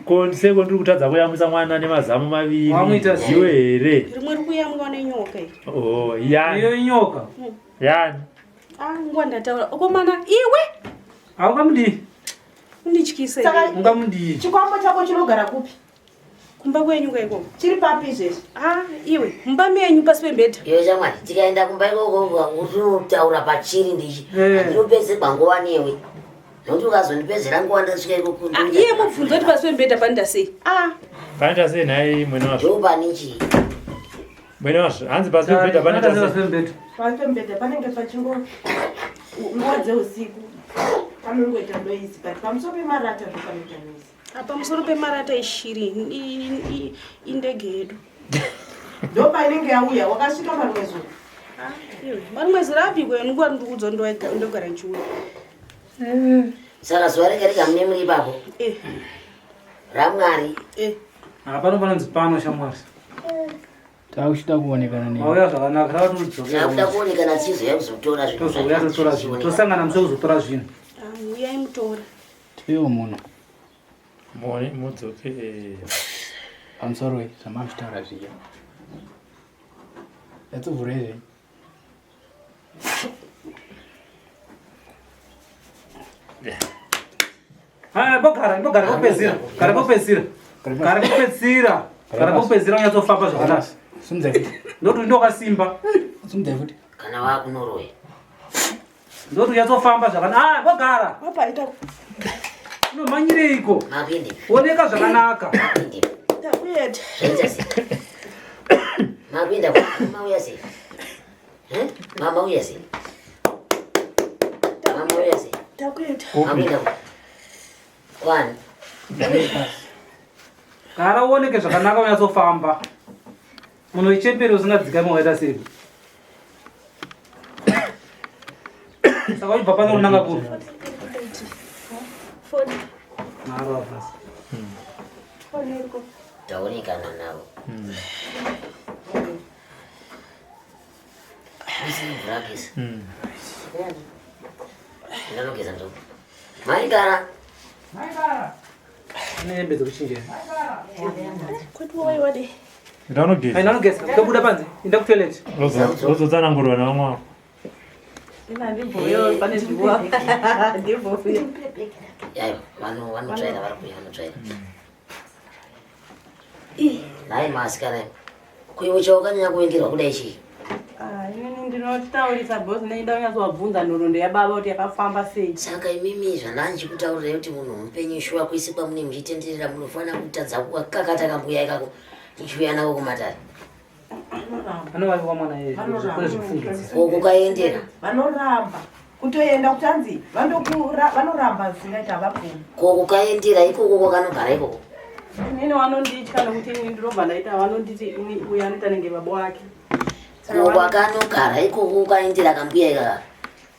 Ko seko ndiri kutadza kuyamwisa mwana nemazamu maviri. Wamuita sei? Iwe here? Rimwe riri kuyamwiwa nenyoka iri. Oh, yani. Iyo inyoka. Yani. Ah, nguva ndataura. Okomana, iwe. Haungamudii? Undityise. Saka- Ungamudii? Chikwambo chako chinogara kupi? Kumba kwenyu kwaikoko. Chiri papi izvezvi? Ah, iwe, mumba menyu pasi pembedha. Iwe shamwari, tikaenda kumba ikoko unotaura pachiri ndichi. Handinopedzerwa nguva newe. Nokuti ukazondipedzera nguva ndasvika ikoko. Ah, iye mubvunzo kuti pasi pembedha panoita sei? Ah, Panoita sei nhai mwene wazvo? Ndopane chii? Mwene wazvo. Hanzi pasi pemubhedha panoita sei? Pasi pemubhedha panenge pachingo nguva dzeusiku panongoita noise but pamusoro pemarata ndopanoita noise. ah, pamusoro pemarata ishiri indege yedu. Ndopainenge yauya wakasvika marimwe zuva. Ah, iwe, marimwe zuva api kwenu nguva ndikuudzwa ndogara ndichiuya. Saka zuva rega rega mune muri ipapo. Eh. RaMwari. Eh. Ah, pano panonzi pano shamwari. Takuchida kuonekana newe. Wauya zvakanaka, saka tinodzokera. Takuda kuonekana tichizouya kuzotora zvinhu. Tozouya totora zvinhu. Tosangana musi kuzotora zvinhu. Ah, uyai mutora. Tipewo muno. Muone mudzoke. eh. Pamusoro zvamamuchitaura zviya. Yatsovhura izvi. Ah, bogara, bogara pokupedzisira. Gara pokupedzisira. Gara pokupedzisira. Gara pokupedzisira unyatsofamba zvakanaka. Simudza futi. Ndoti ndokasimba. Simudza futi. Kana wakunoroya. Ndoti unyatsofamba zvakanaka. Ah, bogara. Apa ita Unomhanyireiko? Mapinde. Oneka zvakanaka. takuenda. Zvaita sei? Makuenda mama uya sei? Eh? Mama uya sei? Mama uya sei? Takuenda. Makuenda kwani? Gara uoneke zvakanaka unyatsofamba. Munhu wechembere usingadzikami wakaita sei? Saka uchibva pano unanga kuri. Foni. Maro basi. Foni iriko. Taonekana navo. Isiri mvura geza. Ndinogeza nzou. Maigara. Ane hembe dzekuchinjira. Kwedu waiwade. Ndaunogeza. Aina unogeza. Tobuda panze. Enda kutoilet. Wozotsanangurwa nevamwe wako. Ina ndibvoyo pane zviwa. Ndibvoyo. Aiwa, vano vanotsvaira vari kuuya vanotsvaira. Nhai maasikana imi. Kuiwe chawakanyanya kuvengerwa kudai chii? Ah, inini ndinotaurisa boss ndinoda kunyatsovabvunza nhoroondo yababa kuti yakafamba sei. Saka imimi zvandandichikutaurirai kuti munhu mupenyu shuwa kwese kwamune muchitenderera munofanira kutadza kukakata kambuya ikako muchiuya nako kumatare. Anovaviwa mwana yeye. Kune zvekufungidzira. Ko kukaendera. Vanoramba. Kutoenda kuti anzi vanoramba zvisingaita havabvumi. Ko kukaendera ikoko kwakanogara ikoko? Inini vanonditya nekuti ini ndinobva ndaita vanonditi ini uyo anoita nenge baba wake. Ko kwakanogara ikoko ukaendera kambuya ikaka?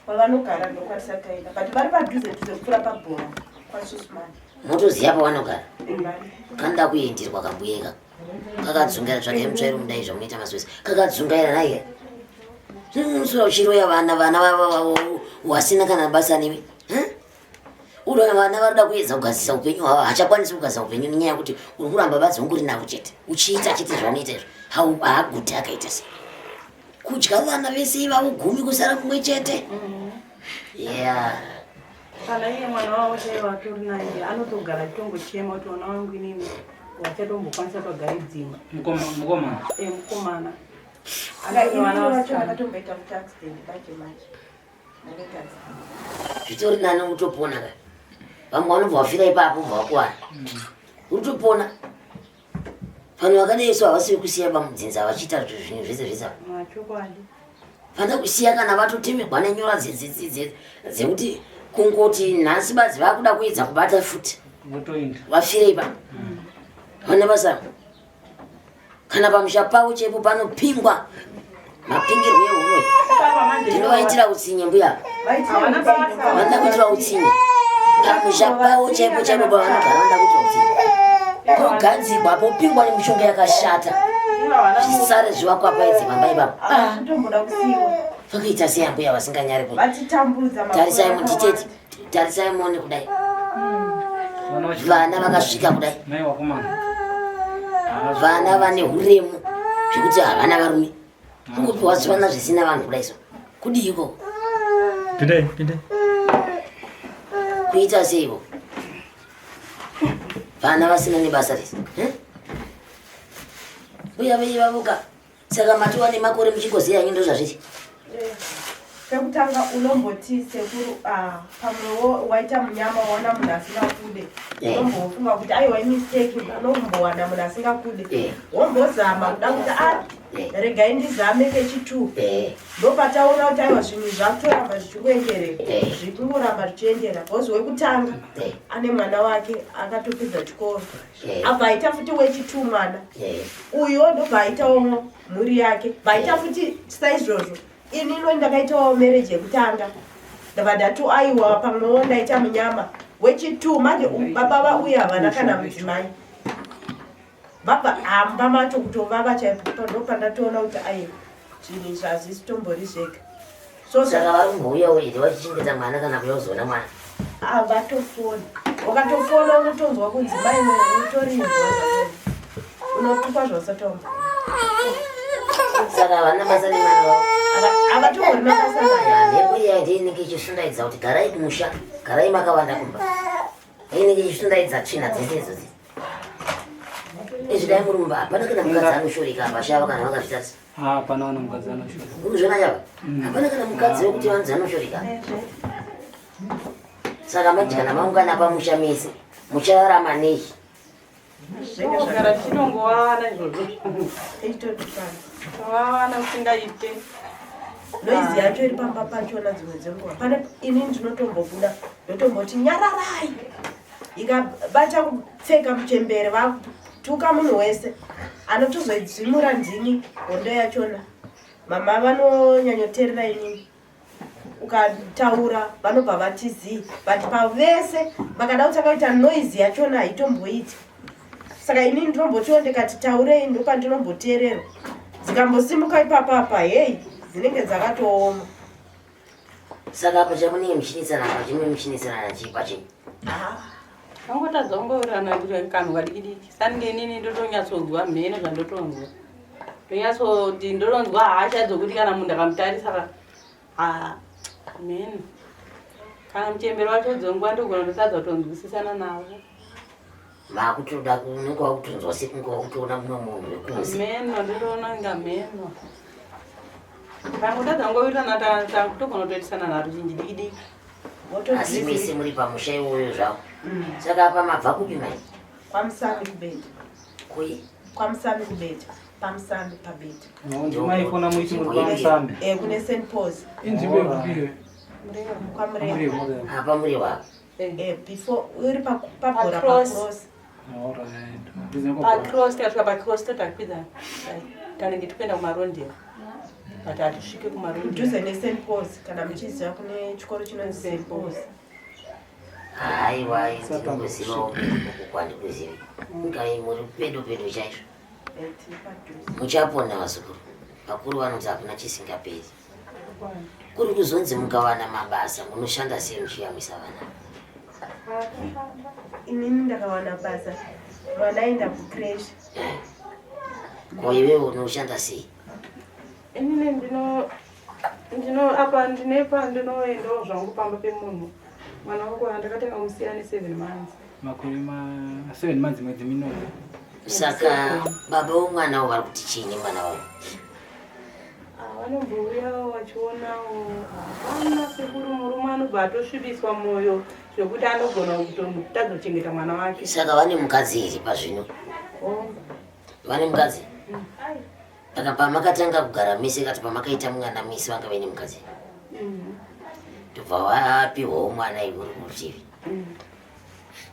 Kwavanogara ndokwatisati taenda but vari padhuze dhuze kupfuura pabhora kwaSusman. Motoziva pavanogara? Kanoda kuenderwa kambuya ikaka. Kakadzungaira tsvagai mutsvairo mudai zvamunoita mazuva ese. Kakadzungaira naiye. Zvinosura uchiroya vana vana wasina kana basa newe. Unoona vana varikuda kuedza kugadzirisa upenyu hwavo hachakwanisi kugadzirisa upenyu nenyaya yekuti uri kuramba badzi ungori navo chete uchiita chete zvaunoita izvo haaguti akaita sei kudya vana vese ivavo gumi kusara mumwe chete yeah kana iye mwana wavo chaivo atori naye anotogara achitongochema kuti mwana wangu inini wachatombokwanisa pagare dzimba mukomana e mukomana akatomboita kuti accident manje manje Zvitori nani kutopona ka. Vamwe vanobva vafira ipapo ubva vakuwana. Urikutopona. Vanhu vakadai so havasi vekusiya vamudzinza vachiita zvinhu zvese zvese. Chokwadi. Vanoda kusiya kana vatotemegwa nenyora dzekuti kungoti nhasi badzi vakuda kuedza kubata futi. Vafire ipapo. Vana basa. Kana pamusha pavo chaipo panopingwa mapingirwo ehuroyi. Ndinovaitira utsinye mbuya. Vanoda kuitira utsinye. Pamusha pavo chaipo chaipo pavanogara vanoda kuitira utsinye. Pogadzirwa popingwa nemishonga yakashata. Zvisare zvivakwapaidze pamba ipapo. Vakaita sei ambuya vasinganyare kuti. Tarisai mutitete. Tarisai muone kudai. Vana vakasvika kudai. Vana vane huremu zvekuti havana varume. Kungopiwa zvivana zvisina vanhu kudai so. Kudii ikoko? Pindai, pindai. Kuita seiko? Vana vasina nebasa rese. Eh? Uya vei vavuka. Saka matova nemakore muchingoziva henyu ndozvazviri. Eh, pekutanga unomboti sekuru ah, pamwe waita munyama waona munhu asingakude eh. unombofunga kuti aiwa imistake unombowana munhu asingakude eh. wombozama kuda kuti a ah, regai ndizame kechitwo ndopataona kuti aiwa zvinhu zvakutoramba zvichingoenderera zvikungoramba zvichiendera bcause wekutanga ane mwana wake akatopedza chikoro abva aita futi wechitwo mwana uyo ndobva aitawo mhuri yake bvaita futi saizvozvo inino ndakaitawo marriage yekutanga ndabva ndati aiwa pamwewo ndaita munyama wechitwo manje baba vauya havana kana mudzimai vabva hamba macho kutovava chaipo ndopandatoona kuti aiwa zvinhu izvi hazvisi tombori zvega so saka vari kumbouyawo here vachichengeta mwana kana kuya kuzoona mwana havatofoni ukatofona unotonzwa kunzi mai utori unotukwa zvausati wamba saka havana basa nemwana wavo havatombori mabasa naye mhepo iya ndiyo inenge ichisundaidza kuti garai kumusha garai makawanda kumba inenge ichisundaidza tsvina dzese idzodzi izvi dai muri mumba hapana kana mukadzi anoshoreka apa shava kana vakazvitarisa hapana kana mukadzi anoshoreka urikuzviona shava hapana kana mukadzi wekuti vanzi anoshoreka saka manje kana maungana pamusha mese muchararama nei Kugara tichinongowana izvozvo. Wawana usingaite. Noise yacho iri pamba pachona dzimwe dzenguva. Pane ini ndinotombobuda ndotomboti nyararai. Ikabata kupfeka muchembere vatuka munhu wese. Anotozoidzimura ndini hondo yachona. Mama vanonyanyoteerera inini. Ukataura vanobva vati zii but pavese vakada kutanga kuita noise yachona haitomboiti. Saka inini ndinombotiwo ndikati taurei ndopandinomboteererwa. Dzikambosimuka ipapa apa hei dzinenge dzakatooma. Saka apa chamunenge muchinetsana apa chimwe muchinetsanana chii pachenyu? Tangotadza kungowirirana kuti kanhu kadiki diki. Sange inini ndotonyatsonzwa mheno zvandotonzwa. Ndonyatsoti ndotonzwa hasha dzokuti kana munhu ndakamutarisa ka ha mheno. Kana muchembere wacho dzonguva ndogona kutotadza kutonzwisisana navo. Makutoda unenge wakutonzwa sekunge wakutoona mumwe munhu wekunze. Mheno ndotoona inga mheno. Tangotadza kungowirirana togona kutoitisana nharo zhinji diki diki. Asi mese muri pamusha iwoyo zvavo. Saka apa mabva kupi mai? KwaMusami kubeta. Kui? KwaMusami kubeta. PaMusami pabeta. Ndimaifona muiti muri paMusami. Eh kune St Paul's. Inzvimbo yekupi iyoyo? Kwamurewa. Apa Murewa. Eh, before uri pabhora Pacross. pacross. Pacross, tikasvika pacross totakwidza tanenge tikuenda kumarondera, but hatisvike kumarondera. Kudhuze neSt Pauls, kana muchiziva kune chikoro chinonzi St Pauls. Haiwa, ndinokuzivawo uku kwandikuzivi. Ngai muri pedo pedo chaizvo. Eh, tiri padhuze. Muchapona vazukuru. Vakuru vanoti hakuna chisingaperi. Kuri kuzonzi mukawana mabasa munoshanda sei muchiyamwisa vana? Inini ndakawana basa, mwana aenda kucreche. Ko iwewe unoshanda sei? Inini ndino ndino apa ndine pandinoendawo zvangu pamba pemunhu. Mwana wangu ndakatanga kumusiya ne7 months. Makore ma 7 months, mwedzi minomwe. Saka baba vomwana vari kuti chiini mwana wavo? Ah, vanombouyawo vachionawo, hapana sekuru. Murume anobva atosvibiswa mwoyo zvekuti anogona kutotadza kuchengeta mwana wake. Saka vane mukadzi here pazvino? Oh. Vane mukadzi? Saka pamakatanga kugara mese kati pamakaita mwana mese vanga vaine mukadzi? Tobva vapiwawo mwana iwe uri kurutivi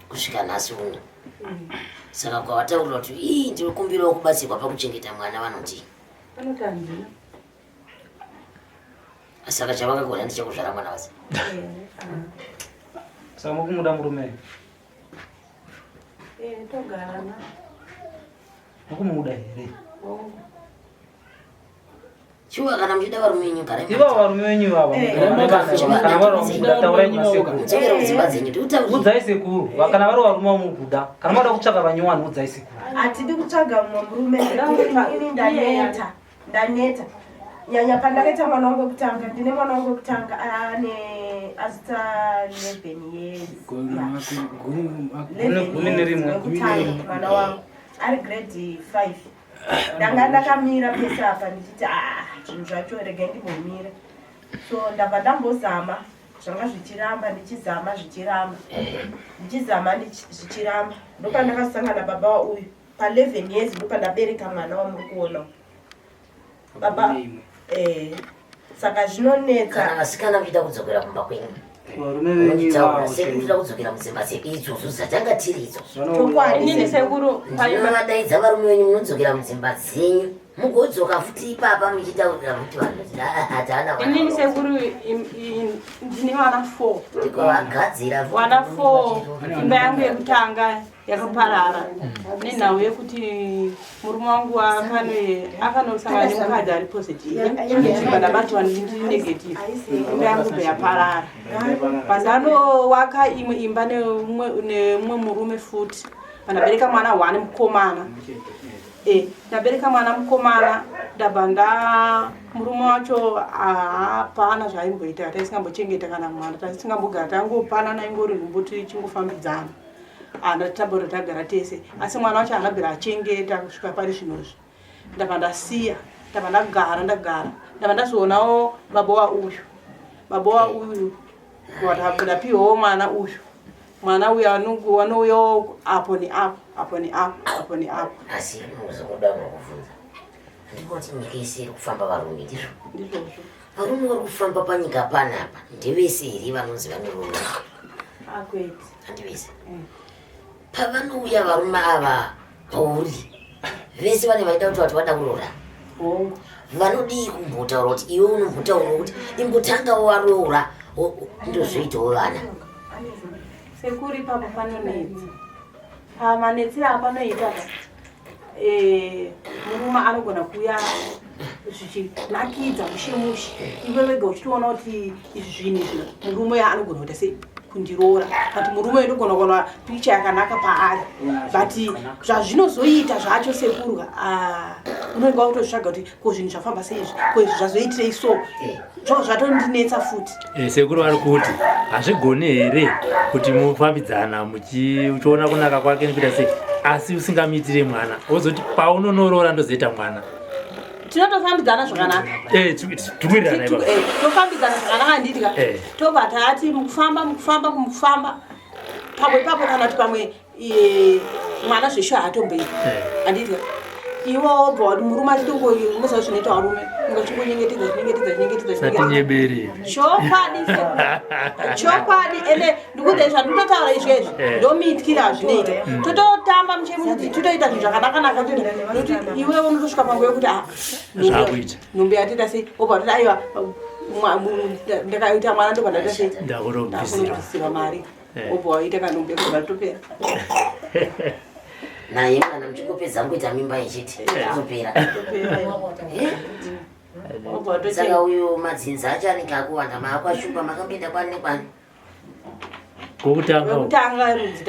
kusvika nhasi uno. Saka ukavataurira kuti ii ndinokumbirawo kubatsirwa pakuchengeta mwana, vanoti? Vanoti handina. Saka chavakagona ndechekuzvara mwana wase. Saka mukumuda murume? Eh, togarana. Mukumuda here? Oh. Shuwa, kana muchida varume venyu, garai. Ivavo varume venyu ivava, kana vari vamukuda, taurai kuna sekuru. Mudzokera kudzimba dzenyu, tiutaurire. Udzai sekuru, kana vari varume vamukuda. Kana mada kutsvaka vanyowani, udzai sekuru. Hatidi kutsvaga mumwe murume sekuru. Ini ndaneta, ndaneta, nyanya pandakaita mwana wangu wekutanga. Ndine mwana wangu wekutanga ane azita 11 years. Yeah. 11. Wekutanga, mwana wangu ari grade 5. Ndanga ndakamira pese apa ndichiti, "Ah, zvinhu zvacho regai ndimbomira." So ndabva ndambozama, zvanga zvichiramba, ndichizama zvichiramba, ndichizama zvichiramba. Ndopandakasangana baba wauyu pa11 years, ndopandabereka mwana wamuri kuona baba. Saka zvinonetsa. Kana vasikana muchida kudzokera kumba kwenyu, Varume venyu muchitaura ivavo. sekuru, toda kudzokera mudzimba dzedu idzodzo dzatanga tiri idzodzo. Chokwadi. Inini sekuru, Ndinovadaidza varume venyu, munodzokera mudzimba dzenyu, mugodzoka futi ipapa muchitaurira futi vanhu kuti, "Ah, hataana vana." Inini sekuru, ndine vana 4. Tikavagadzira futi. Vana 4. Imba yangu yekutanga yakaparara nenhau yekuti murume wangu akanosangana nemukadzi ari positive, ndibva ndabatwa ndiri negative. Imba yangu bva yaparara. Pandanowaka imwe imba nemumwe murume futi, pandabereka mwana one mukomana. Ndabereka mwana mukomana, ndabva nda murume wacho hapana zvaaimboita. Taisingambochengeta kana mwana, taisingambogara, tangopanana, ingori nhumbu tichingofambidzana. Hana tambora tagara tese, asi mwana wacho haana bvira achengeta kusvika pari zvinozvi. Ndabva ndasiya, ndabva ndagara, ndagara, ndabva ndazoonawo baba wauyu. Baba wauyu ndapiwawo mwana uyu. Mwana uyu anouyawo apo neapo, apo neapo, apo neapo. Asi muzokuda kukubvunza, ndinoti nyika yese iri kufamba varume, ndizvo? Ndizvozvo. Varume vari kufamba panyika panapa ndevese here vanonzi vanerume? Akwete. Handivese. Pavanouya varume ava pauri, vese vane vaida kuti vati vada kuroora? Hongu. Vanodii kumbotaura kuti iwe unombotaura kuti imbotangawo waroora, ndozvoitawo vana? Sekuru, ipapo panonetsa. Pamanetsera apanoita ka, murume anogona kuuya zvichinakidza mushe mushe, iwe wega uchitoona kuti izvi zvinhu izvi murume uyo anogona kuita sei kundiroora. But murume uyu ndogona kuona picha yakanaka paari, but zvazvinozoita zvacho sekuru, ah, unenge wakutozvitsvaga kuti ko zvinhu zvafamba sei izvi, ko izvi zvazoitirei? So zvobva zvatondinetsa futi. Sekuru vari kuti hazvigoni here kuti mufambidzana uchiona kunaka kwake nekuita sei, asi usingamuitire mwana, wozoti paunonoroora ndozoita mwana? Tinotofambidzana zvakanaka. Tikuwirirana ipapo. Tofambidzana zvakanaka, handidya. Tobva tati mukufamba, mukufamba, mukufamba pamwe ipapo, kana kuti pamwe mwana zvesho haatomboiti, handidya. Iwe wobva wati murume achitongomuziva zvinoita varume. Ungachingonyengetedza chinyengetedza chinyengetedza. Satinyeberi. Chokwadi chokwadi ende ndikuti zvandinotaura izvezvi Eh. ndomiityira hazvinoita. Tototamba muchemuti totoita zvinhu zvakanakanaka kuti iwewe unotosvika panguva yekuti ah, Zvakuita. nhumbi yatoita sei obva watoti aiwa ndakaita mwana ndobva ndaita sei Ndakunobvisirwa. ndakunobvisirwa mari Eh. obva waita kanhumbi kubva topera. Naye kana muchingopedza kuita mimba ichiti topera. Obva watochena. Saka uyo madzinza acho anenge akuwanda maakwashupa makamboenda kwani nekwani? Kwokutanga uku. Wekutanga rudzi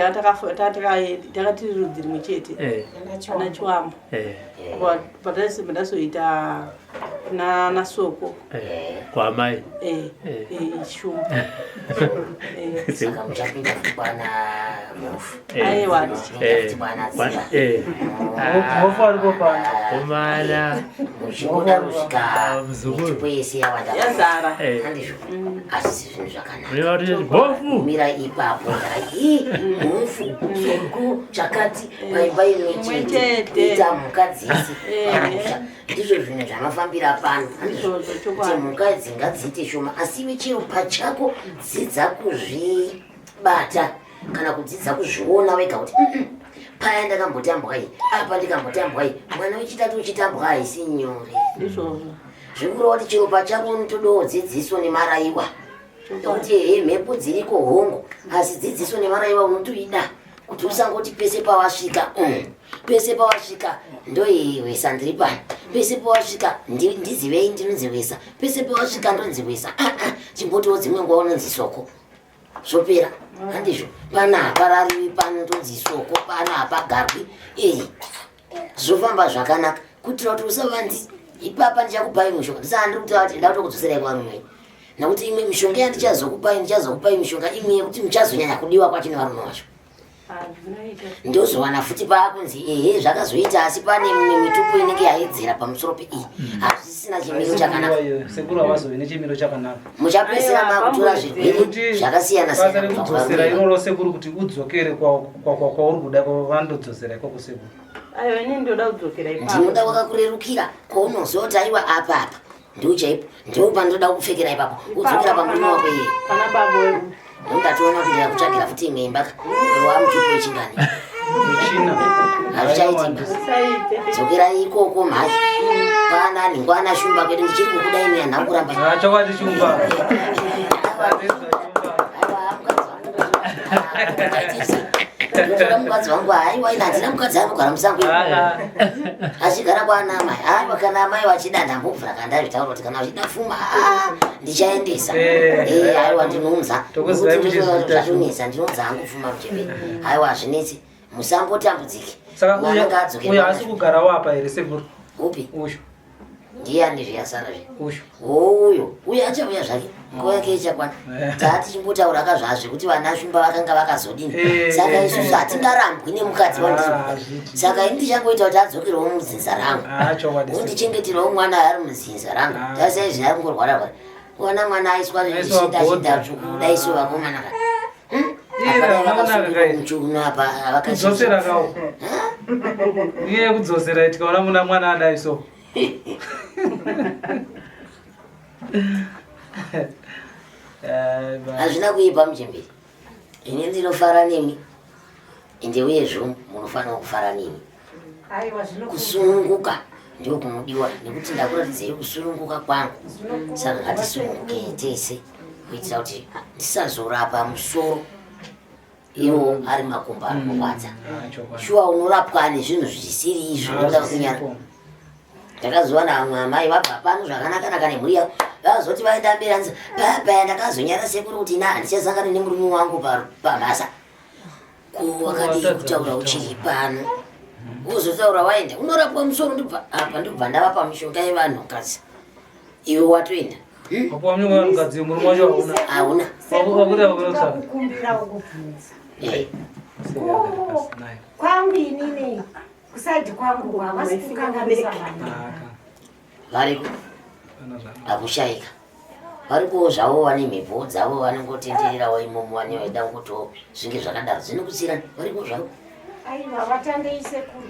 takatiri rudzi rimwe chete. Ana Chiwambo. Patazoita nasoko. Kwamai. Shumba. Saka muchapinda futi kwana Mhofu. Aiwa. Muchapinda futi kwana Dziva. Mhofu aripo pano. Komana. Muchingoda kusvika Muzukuru. mitupo yese yawanda. Yazara. Handizvo. Asi zvinhu zvakanaka. Mune vatoti mhofu. Mira ipapo ndai mhofu soko chakati paimba imwe chete kuita mhuka dzese pamusha. Ndizvo zvinhu zvanofambira pano. Handizvo kuti mhuka idzi ngadziite shoma asi iwe chero pachako dzidza kuzvibata kana kudzidza kuzviona wega kuti "Mm, mm, paya ndakambotambwa iyi apa ndikambotambwa iyi mwana wechitatu uchitambwa haisi nyore. Ndizvozvo. Zvikureva kuti chero pachako unotodawo dzidziso nemaraiwa nekuti ehe mhepo dziriko hongu asi dzidziso nemaraiwa unotoida kuti usangoti pese pawasvika pese pawasvika ndoiwesa ndiri pano pese pawasvika ndizivei ndinonzi pese pawasvika ndonzi wesa. Ah, ah, chimbotiwo dzimwe nguva unonzi soko zvopera handizvo pano haparariwi pano ndonzi soko pano hapagarwi ei zvofamba zvakanaka kuitira kuti usavanzi ipapa ndichakupai mushonga ndisaka ndiri kutaura kuti ndakutokudzoserai kuvarume venyu nekuti imwe mishonga yandichazokupai ndichazokupai mishonga imwe yekuti muchazonyanya kudiwa kwacho nevarume vacho ndozowana futi paakunzi ehe zvakazoita asi pane mimwe mitupo inenge yaedzera pamusoro peiyi hazvisisina chimiro chakanaka. Sekuru havazovi nechimiro chakanaka. Muchapedzisira makutora zvirwere zvakasiyana Basa siyana kubva rekudzosera kuvarume. iroro sekuru kuti udzokere kwauri kuda vandodzosera ikoko sekuru. Aiwa, inini ndoda kudzokera ipapo. Ndinoda kwakakurerukira kwaunoziva kuti aiwa apa apa ndo chaipo ndo pandoda kupfekera ipapo udzokera pamurume wako iye. Pana babo wedu. Ndatoona kuti ndakutsvagira futi imwe imba wamutupo wechingani. Hazvichaiti. Dzokerai ikoko mhai kwana ningwana shumba kwedu ndichiri kukuda imi handina kuramba. Chokwadi shumba. Ndotora mukadzi wangu haiwa ina handina mukadzi anogara musango achigara kwana amai aiwa kana amai vachida ndambobvura kana ndazvitaura kuti kana vachida fuma ah, ndichaendesa. Aiwa ndinounza. Tokuziva Nekuti kuti ndinoona zvinoita zvatonetsa ndinounza hangu fuma muchembere aiwa hazvinetsi musambotambudziki. Saka Mwana ngaadzokere uyo kwana. haasi kugara wapa here sekuru? Upi? Uyu. Ndiani zviyasara zve? Uyu. Uyo uyo achauya zvake nguva yake ichakwana. Tatichingotaura kazvazve kuti vana shumba vakanga vakazodini. Saka isusu hatingarambwi nemukadzi wandiri. Saka ini ndichangoita kuti adzokerewo mudzinza rangu. Chokwadi. Undichengeterewo mwana ari mudzinza rangu. Tasai ari kungorwara rwara. Kuona mwana aiswa Aiswa shinda shinda bhodha. kudai so vakomana ka. Ira, Apa vakanaka vakasungirwa kai. muchiuno apa Kudzosera vakachinja. kawo. Iye kudzosera tikaona muna mwana adai so. Hazvina kuipa muchemberi. Ini ndinofara nemi. Ende uyezvo munofanira kufara nemi. Aiwa zvino Kusununguka ndiko kunodiwa nekuti ndakuratidzei kusununguka kwangu. Saka ngatisunungukei tese kuitira kuti ndisazorapa musoro iwo ari makumbo ari kurwadza. Shuwa unorapwa nezvinhu zvisiri izvo ndoda kunyara. Ndakazowana vamwe amai vabva pano zvakanaka-naka nemhuri yavo vazoti vaenda mberi hanzi paya paya ndakazonyara sekuru kuti ina handichasangana nemurume wangu pamhasa. Ko wakadii kutaura uchiri pano wozotaura waenda unorapwa musoro ndobva apa ndobva ndavapa mishonga yevanhukadzi iwe watoenda. Wapuwa mishonga yevanhukadzi murume wacho hauna. Hauna. Wakuti wakutsvaka. Kukumbira ukubvunza. Ko kwangu inini kusaidi kwangu havasi kukanganisa vana. Variko hakushaika varikowo zvavo vane mhepo dzavo vanongotendererawo imomo vane vaida kungotiwo zvinge zvakadaro zvinokutsirana variko zvavo. Aiwa vatandei sekuru.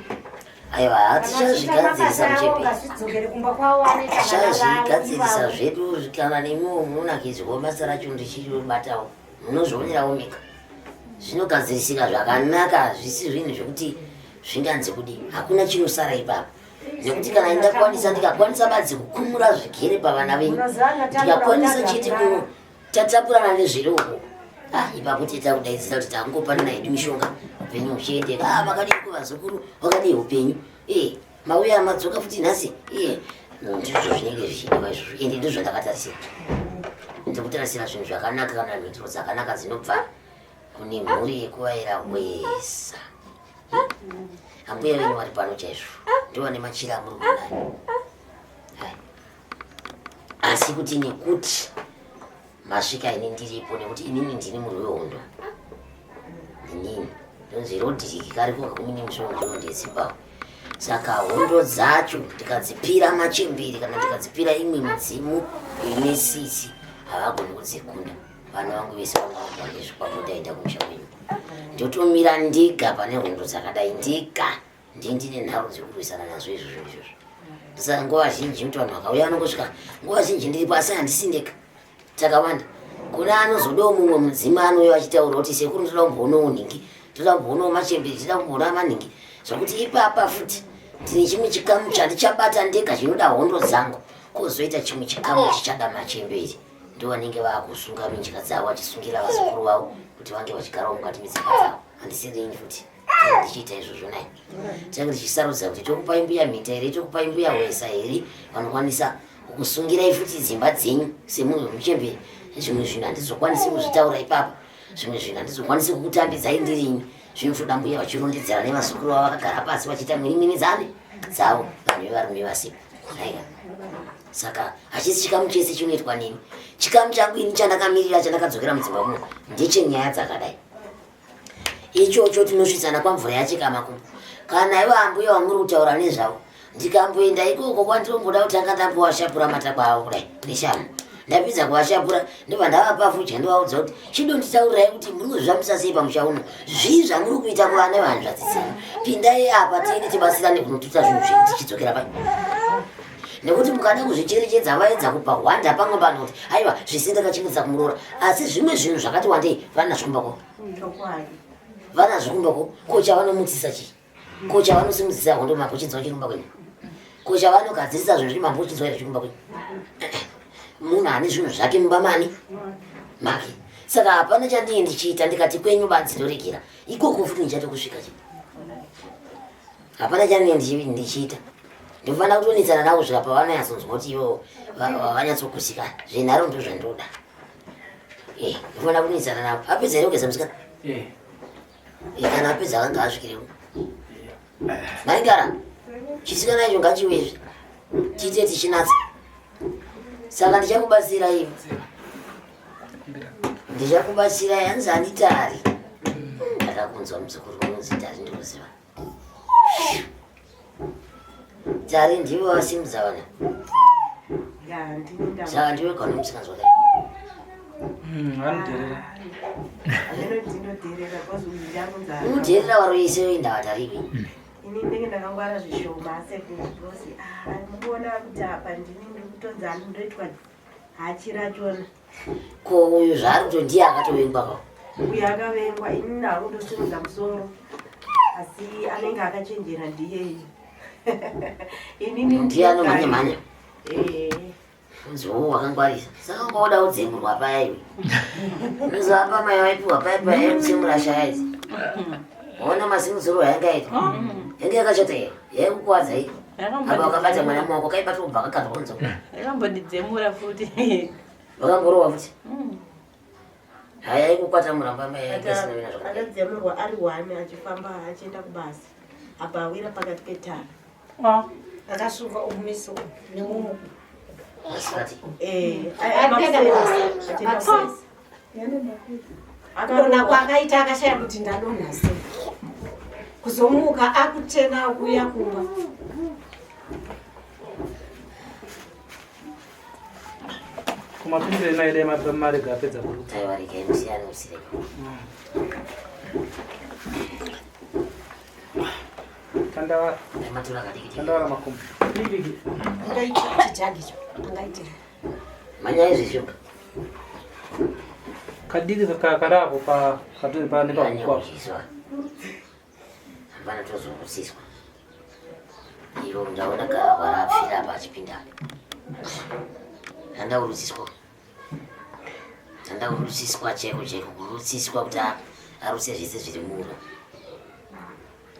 Aiwa, tichazvigadzirisa muchembere. Ngazvidzokere kumba kwavo anoita vana vavo Tichazvigadzirisa ivavo. zvedu kana nemiwo munonakidzwa basa racho ndichiribatawo. Munozvionerawo mega. Zvinogadzirisika zvakanaka, hazvisi zvinhu zvekuti zvinganzi kudii. Hakuna chinosara ipapo. Nekuti kana ndakwanisa ndikakwanisa badzi kukumura zvigere pavana venyu. Ndikakwanisa chete kutatapurana nezviri uko. Ah, ipapo teta kudaidzira kuti tangopanana hedu mishonga upenyu huchiendeka. Ah, makadii kuvazukuru, wakadii upenyu. Eh, mauya madzoka futi nhasi. Eh, ndizvo zvinenge zvichidiwa izvozvo. Ende ndizvo zvandakatarisira. Ndikutarisira zvinhu zvakanaka kana mhinduro dzakanaka dzinobva kune mhuri yekuvaira hwesa. Ambuya venyu vari pano chaizvo. Ndovane machira amuri kuona. Hai. Asi kuti nekuti masvika ini ndiripo nekuti inini ndini murwi wehondo. Inini ndonzi Rodrick kariko gumi nemusoro ndinondezipawo. Saka hondo dzacho ndikadzipira machembere kana ndikadzipira imwe midzimu ine sisi havagoni kudzikunda. Vana vangu vese vanga nezvikwambo ndaenda kumusha kwenyu. Ndotomira ndega pane hondo dzakadai ndega. Ndini ndine nharo dzekurwisana nazvo izvozvo izvozvo. Saka nguva zhinji kuti vanhu vakauya vanongosvika nguva zhinji ndiripo asi handisi ndega. Takawanda. Kuna anozodawo mumwe mudzima anouya achitaura kuti sekuru ndoda kumboonawo nhingi, ndoda kumboonawo machembere, ndoda kumboona manhingi. Zvokuti ipapa futi ndine chimwe chikamu chandichabata ndega chinoda hondo dzangu, kwozoita chimwe chikamu chichada machembere. Ndivo vanenge vakusunga minjika dzavo vachisungira vazukuru vavo kuti vange vachigarawo mukati medzimba dzavo. Handisi rini futi ndichiita izvozvo nai. Tinenge tichisarudza kuti tokupai mbuya mhita here, tokupai mbuya hwesa here vanokwanisa kukusungirai futi dzimba dzenyu semunhu wemuchembere. Zvimwe zvinhu handizokwanisi kuzvitaura ipapo, zvimwe zvinhu handizokwanisi kukutambidzai ndiri ini. Zvinotoda mbuya vachirondedzera nevazukuru vavo vakagara pasi vachiita mwirimwiri dzani dzavo vanhu vevarume vasipo. Aika. Saka hachisi chikamu chese chinoitwa neni. Chikamu changu ini chandakamirira chandakadzokera mudzimba muno ndechenyaya dzakadai. Ichocho tinosvitsana kwamvura yacheka makumbo. Kana ivo ambuya vamuri kutaura nezvavo ndikamboenda ikoko kwandinomboda kutanga ndambovashapura matako avo kudai neshamhu. Ndapedza kuvashapura ndobva ndavapa fudya ndovaudza kuti chidonditaurirai kuti muri kuzvifambisa sei pamusha uno, zvii zvamuri kuita kuvana vehanzvadzi dzenyu. Pindai apa tiende tibatsirane kunotuta zvinhu zvenyu tichidzokera pai. Nekuti mukada kuzvicherechedza vaedza kupa hwanda pamwe pano kuti aiwa zvese ndakachengedza kumuroora, asi zvimwe zvinhu zvakati wandei vanazvo kumba kwavo. Vanazvo kumba kwavo, ko chavanomutisa chii? Ko chavanosimudzisa hondo mambo chinzwa chiri kumba kwenyu? Ko chavanogadzirisa zvinhu zviri mambo chinzwa here chiri kumba kwenyu? Munhu ane zvinhu zvake mumba mani make. Saka hapana chandinge ndichiita ndikati kwenyu badzi ndoregera ikoko futi ndichatokusvika chete. Hapana chandinge ndichiita. Ndinofanira kutonetsana navo kusvika pavanonyatsonzwa kuti ivo vanyatsokusikana. Zvenharo ndizvo zvandoda. Ndinofanira kunetsana navo. Apedza here kugeza musikana? Kana apedza akanga asvikirewo. Maingara, chisikana icho ngachiwe izvi. Tiite tichinatsa. Saka ndichakubatsira iwe. Ndichakubatsira yanzi anditari. Ndakakunzwa muzukuru unonzi Tari ndikuziva. Tari ndivo vasimudza vana. Saka ndiwe kana musikanzwa kare. Vanodherera. Unodherera varoise indava taripi. Ini ndinenge ndakangwara zvishoma sekuru because mukuona kuti apa ndini ndiri kutonzi ani ndoitwa hachi rachona. Ko uyu zvaari kuto ndiye akatovengwa ko. Uyu akavengwa ini navo ndosimudza musoro asi anenge akachenjera ndiye. Inini ndiye anomhanya mhanya. Eh. Unzi wo wakangwarisa. Saka wanga woda kudzemurwa paya iwe. Unozovapa mai vaipiwa paya paya yekutsemura shaya idzi. Waona masimudziro ayanga aita. Yange yakashata iyo. Yaikukwadza iyo. Apa wakabata mwana mumaoko kaibatwa kubva kakandwa kunze. Yakambondidzemura futi. Wakamborowa futi. Haya yaikukwata muramba mai yainge isina mina zvakanaka. Akadzemurwa ari one achifamba achienda kubasa. Apa awira pakati petara. Akasungwa umiso nemumu. Masikati. Kudonha kwaakaita akashaya kuti ndadonha sei. Kuzomuka akutena kuuya kumba. Kumapindiro emaida emarega apedza kurutsa. Aiwa regai musiyane usireka. Tandavara. Matora kadiki. Tandavara makumbo. Angaite chijagi icho. Angaite. Manya izvi shuka. Kadiki karapo pa katori pa nepa kwa. Hapana tozorusiswa. Iro ndaona karapfira apa achipinda. Handa kurusiswa. Handa kurusiswa chaiko chaiko kurusiswa kuti aruse zvese zviri muro.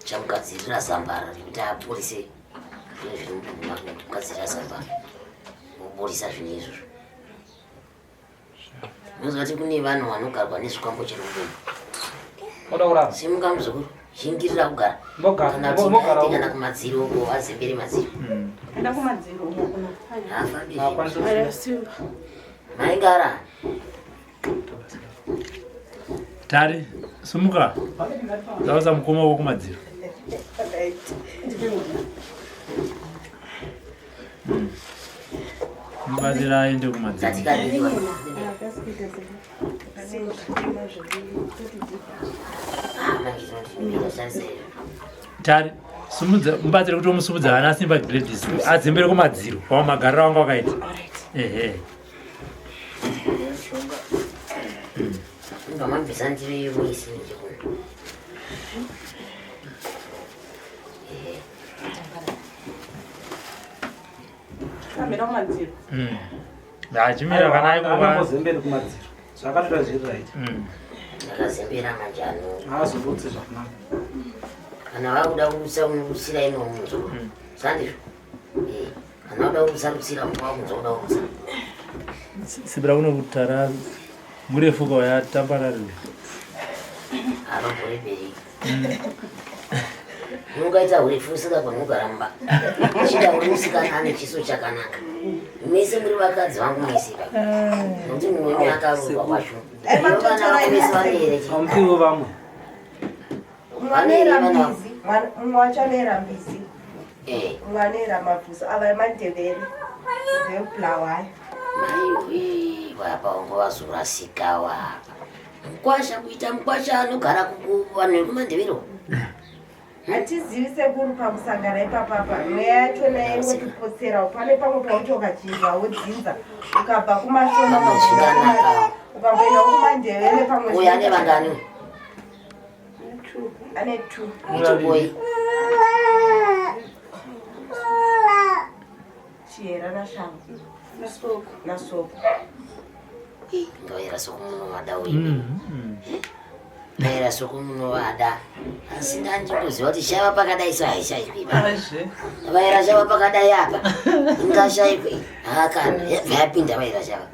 Chamugadzirira zambara rekuti aporise zvinhu zviri mudumbu make kuti mugadzirira zambara. Oporisa zvinhu izvozvo. Unoziva kuti kune vanhu vanogarwa nezvikwambo chero upenyu. Oda kurara. Simuka muzukuru, shingirira kugara. Mbogara, Kana kuti mbogara. ngaite kana kumadziro uko vazembere madziro. Enda kumadziro uko. Haafambi Haakwanisi zvinhu. Aya simba. Maingara. Tari, sumuka. Tausa mukoma wako kumadziro. Mubatsira aende kumadziro. Ndatikadiriwa. Ah, manje zvinondinwira shandisa izvo. Tari, sumudza mubatsire kuti umusumudza ana Simba Gladys adzembere kumadziro pamwe magariro anga wakaita. Ehe. Inga mabvisa ndiro yemuisi nechekuno. Kamira kumadziro. Achimira kana aiko Anongozembere kumadziro. Zvakatoita zviri right. Ndakazembera manje ano. Haazorutsi zvakanaka. Kana vakuda kurutsa unorutsira ino muzukuru. Sandizvo. Eh, kana vakuda kurutsa rutsira wakunzwa kuda kurutsa. Sibira kunokutara murefu kauya tambarare. Anomborebereki. Ungaita hurefu usingagoni kugara mumba. Chida uri musikana ane chiso chakanaka. Mese muri vakadzi vangu mese. Nokuti mumwe wenyu akaroorwa kwacho. Vana vako vese vane here chi? Hamupiwo vamwe. Mumwe anoera mbizi, mumwe wacho anoera mbizi, Eh, mumwe anoera mabvuso ava emandevere vebulawayo. maiwe wapa wanga wazorasika wapa. Mukwasha kuita mukwasha anogara kuvanhu vekumandevero. Hatizivi sekuru pamusangana ipapapa mweya yachona yaingotipotserawo pane pamwe pauti ukachinja wodzinza ukabva kumashona Zvakanaka. ukamboendawo kumandevere pamwe Uyu ane vangani? ane two Mitoboi. chihera nashango nasoko Ngavaera soko munovada uyu. Vaera soko munovada. Asi ndandingoziva kuti shava pakadai so haishaikwi. Aizve. Vaera shava pakadai apa. Ingashaikwi. Hakana. Vayapinda vaera shava.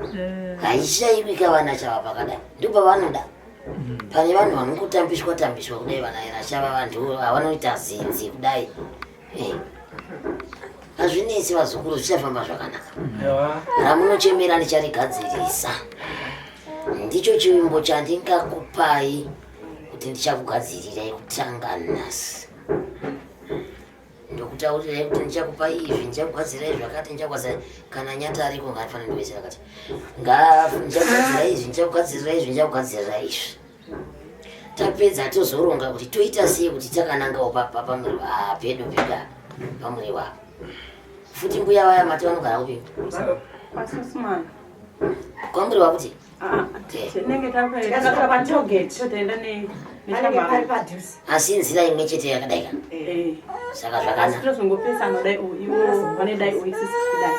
Haishaikwi kavana shava pakadai. Ndipo pavanoda. Pane vanhu vanongotambiswa tambiswa kudai vana shava vantu havanoita zinzi kudai. Eh. Hazvinetsi vazukuru zvichafamba zvakanaka. Ewa. Ramunochemera ndicharigadzirisa. Ndicho chivimbo chandingakupai kuti ndichakugadzirirai kutanga nhasi. Ndokutaurirai kuti ndichakupai izvi, ndichakugadzirirai zvakati, ndichakugadzirirai kana nyata ariko ngaafanira ndiwesera akati. Ndichakugadzirirai izvi, ndichakugadzirirai izvi, ndichakugadzirirai izvi. Tapedza tozoronga kuti toita sei kuti takanangawo pamuri pedu pedu apa pamuri wapo. Futi mbuya vaya mati vanogara kupi? Kwasusimana. Kwamuri wakuti? Ah, tinenge takasvika patogeti totoenda Panenge pari nechabva. padhuze. Asi nzira imwe chete yakadai ka. Eh. Saka Asi zvakanaka. tozongopesana dai iwo vane dai uisisi kudai.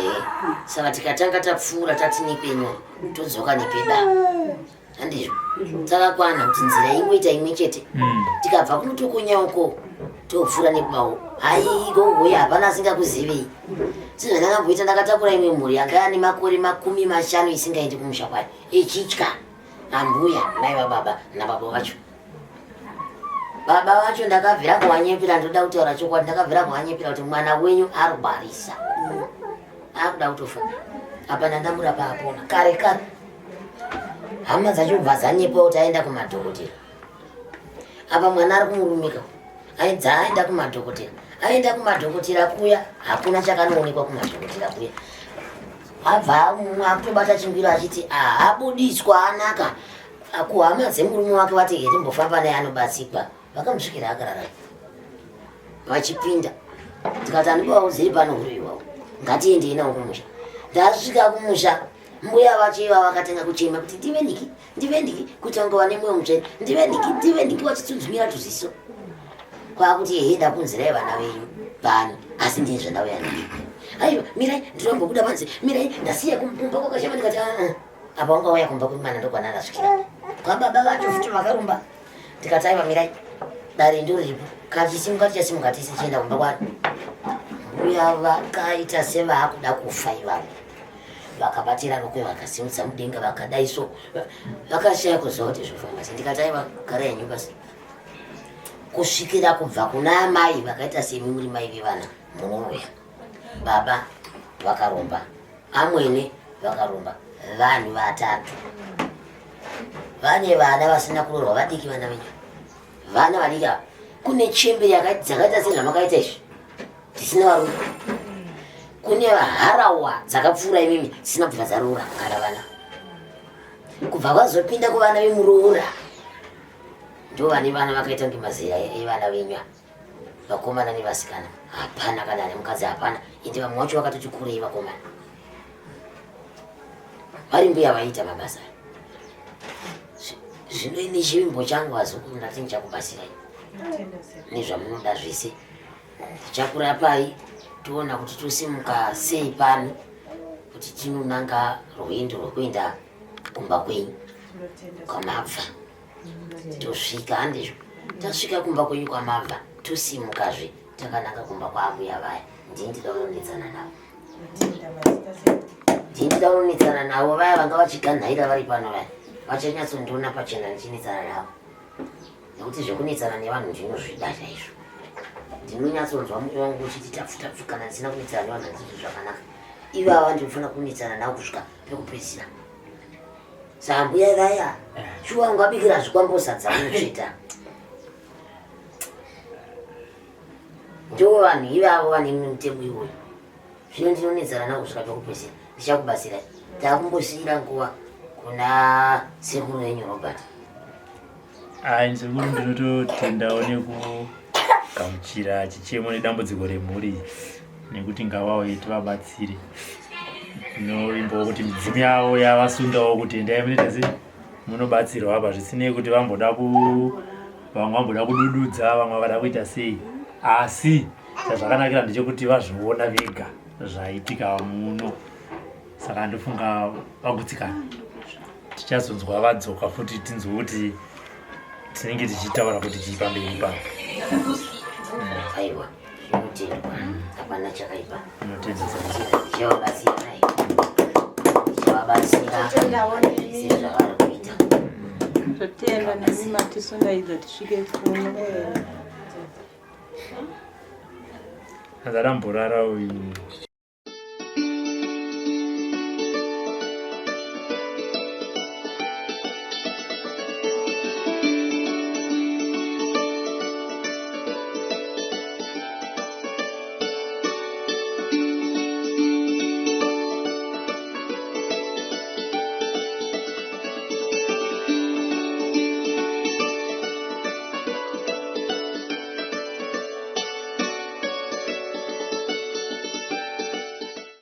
Eh. Saka tikatanga tapfuura tati nepenyu todzoka nepeda. Handizvo. Takakwana kuti nzira ingoita imwe chete. Tikabva kunotokonya uko topfuura nekumawo. Hai gongoya hapana asingakuzivei. Sezvandakamboita ndakatakura imwe mhuri yanga yane makore 50 isingaendi kumusha kwayo. Ichitya ambuya mai vababa nababa vacho. Baba vacho ndakabvira kuvanyepera, ndoda kutaura chokwadi, ndakabvira kuvanyepera kuti mwana wenyu arwarisa. Akuda kutofa. Apa ndandamurapa apona. Kare kare. Hama dzacho kubva dzanyepa kuti aenda kumadhokotera. Apa mwana ari kumurumika. Aidza aenda kumadhokotera. Aenda kumadhokotera kuya, hakuna chakanoonekwa kumadhokotera kuya. Abva mumwe akutobata chingwiro achiti abudiswa anaka. Kuhama dzemurume wake vati here timbofamba naye anobatsikwa. Vakamusvikira akarara. Vachipinda tikati andibauziri pano huru iwawo, ngatiendei nawo kumusha. Ndasvika kumusha, mbuya vacho ivava vakatanga kuchema kuti ndive ndiki, ndive ndiki, kuti vanga vane mwoyo mutsvene, ndive ndiki, ndive ndiki, vachitsunzumira tuziso kwakuti ehe, ndakunzirai vana venyu pano, asi ndini zvandauya nazvo. Aiwa, mirai, ndinombobuda panze, mirai, ndasiya kumba kwakashama. Ndikati aa, apa wanga wauya kumba kwemwana, ndokwana ndasvikira kwababa vacho futi vakarumba. Ndikati aiwa, mirai, dare ndoripo, kana tichisimuka tichasimuka tese tichienda kumba kwani. Mbuya vakaita sevaakuda kufa ivavo, vakabatira rokwe, vakasimudza mudenga, vakadai so, vakashaya kuziva kuti zvofamba sei. Ndikati aiwa, garai henyu pasi kusvikira kubva kuna amai vakaita semi muri mai vevana munouya. Baba vakaromba, amwene vakaromba, vanhu vatatu vane vana vasina kuroorwa, vadiki, vana venyu, vana vadiki ava. Kune chembere dzakaita sezvamakaita izvi dzisina varume, kune harawa dzakapfuura imimi dzisina kubvira dzaroora kana vana. Kubva vazopinda kuvana vemuroora, ndo vane vana vakaita kunge mazera evana venyu, vakomana nevasikana, hapana kana ane mukadzi, hapana. Ende vamwe vacho vakatoti kurei, vakomana vari mbuya vaiita mabasa. Zvino ini chivimbo changu, vazukuru, ndati ndichakubatsirai nezvamunoda zvese, ndichakurapai, toona kuti tosimuka sei pano kuti tinonanga rwendo rwekuenda kumba kwenyu kwamabva. Tosvika, handizvo? Tasvika kumba kwenyu kwamabva, tosimukazve takananga kumba kwaambuya vaya. Ndini ndida kunonetsana navo, ndini ndida kunonetsana navo vaya vanga vachiganhaira vari pano vaya. Vachanyatsondiona pachena ndichinetsana navo, nekuti zvekunetsana nevanhu ndinozvida chaizvo. Ndinonyatsonzwa mwoyo wangu uchiti tapfu tapfu kana ndisina kunetsana nevanhu, handizvo zvakanaka. Ivava ndinofanira kunetsana navo kusvika pekupedzisira. Saka mbuya vaya, shuwa ungabikira zvikwambo sadza unotsveta. Ndo vanhu ivavo vane mutemo iwoyo. Zvino ndinonetsana navo kusvika pekupedzisira. Ndichakubatsirai. Takumbosiyira nguva kuna sekuru venyu Robert. Ai sekuru, ndinototendawo nekugamuchira chichemo nedambudziko remhuri, nekuti ngavauye tivabatsire. Ndinovimbawo kuti midzimu yavo yavasundawo kuti endai munoita sei, munobatsirwa apa, zvisinei kuti vamboda ku vamwe vamboda kudududza, vamwe vada kuita sei, asi chazvakanakira ndechekuti vazviona vega zvaitika muno. Saka ndofunga vagutsikana. Tichazonzwa vadzoka futi, tinzwe kuti tinenge tichitaura kuti chii pamberi ipapo. Aiwa, zvinotendwa, hapana chakaipa. Tinotenda. Ndichavabatsira, ndichavabatsira sezvavari kuita. Totenda nemi matisungaidza tisvike kuno. Azaramborara uyu.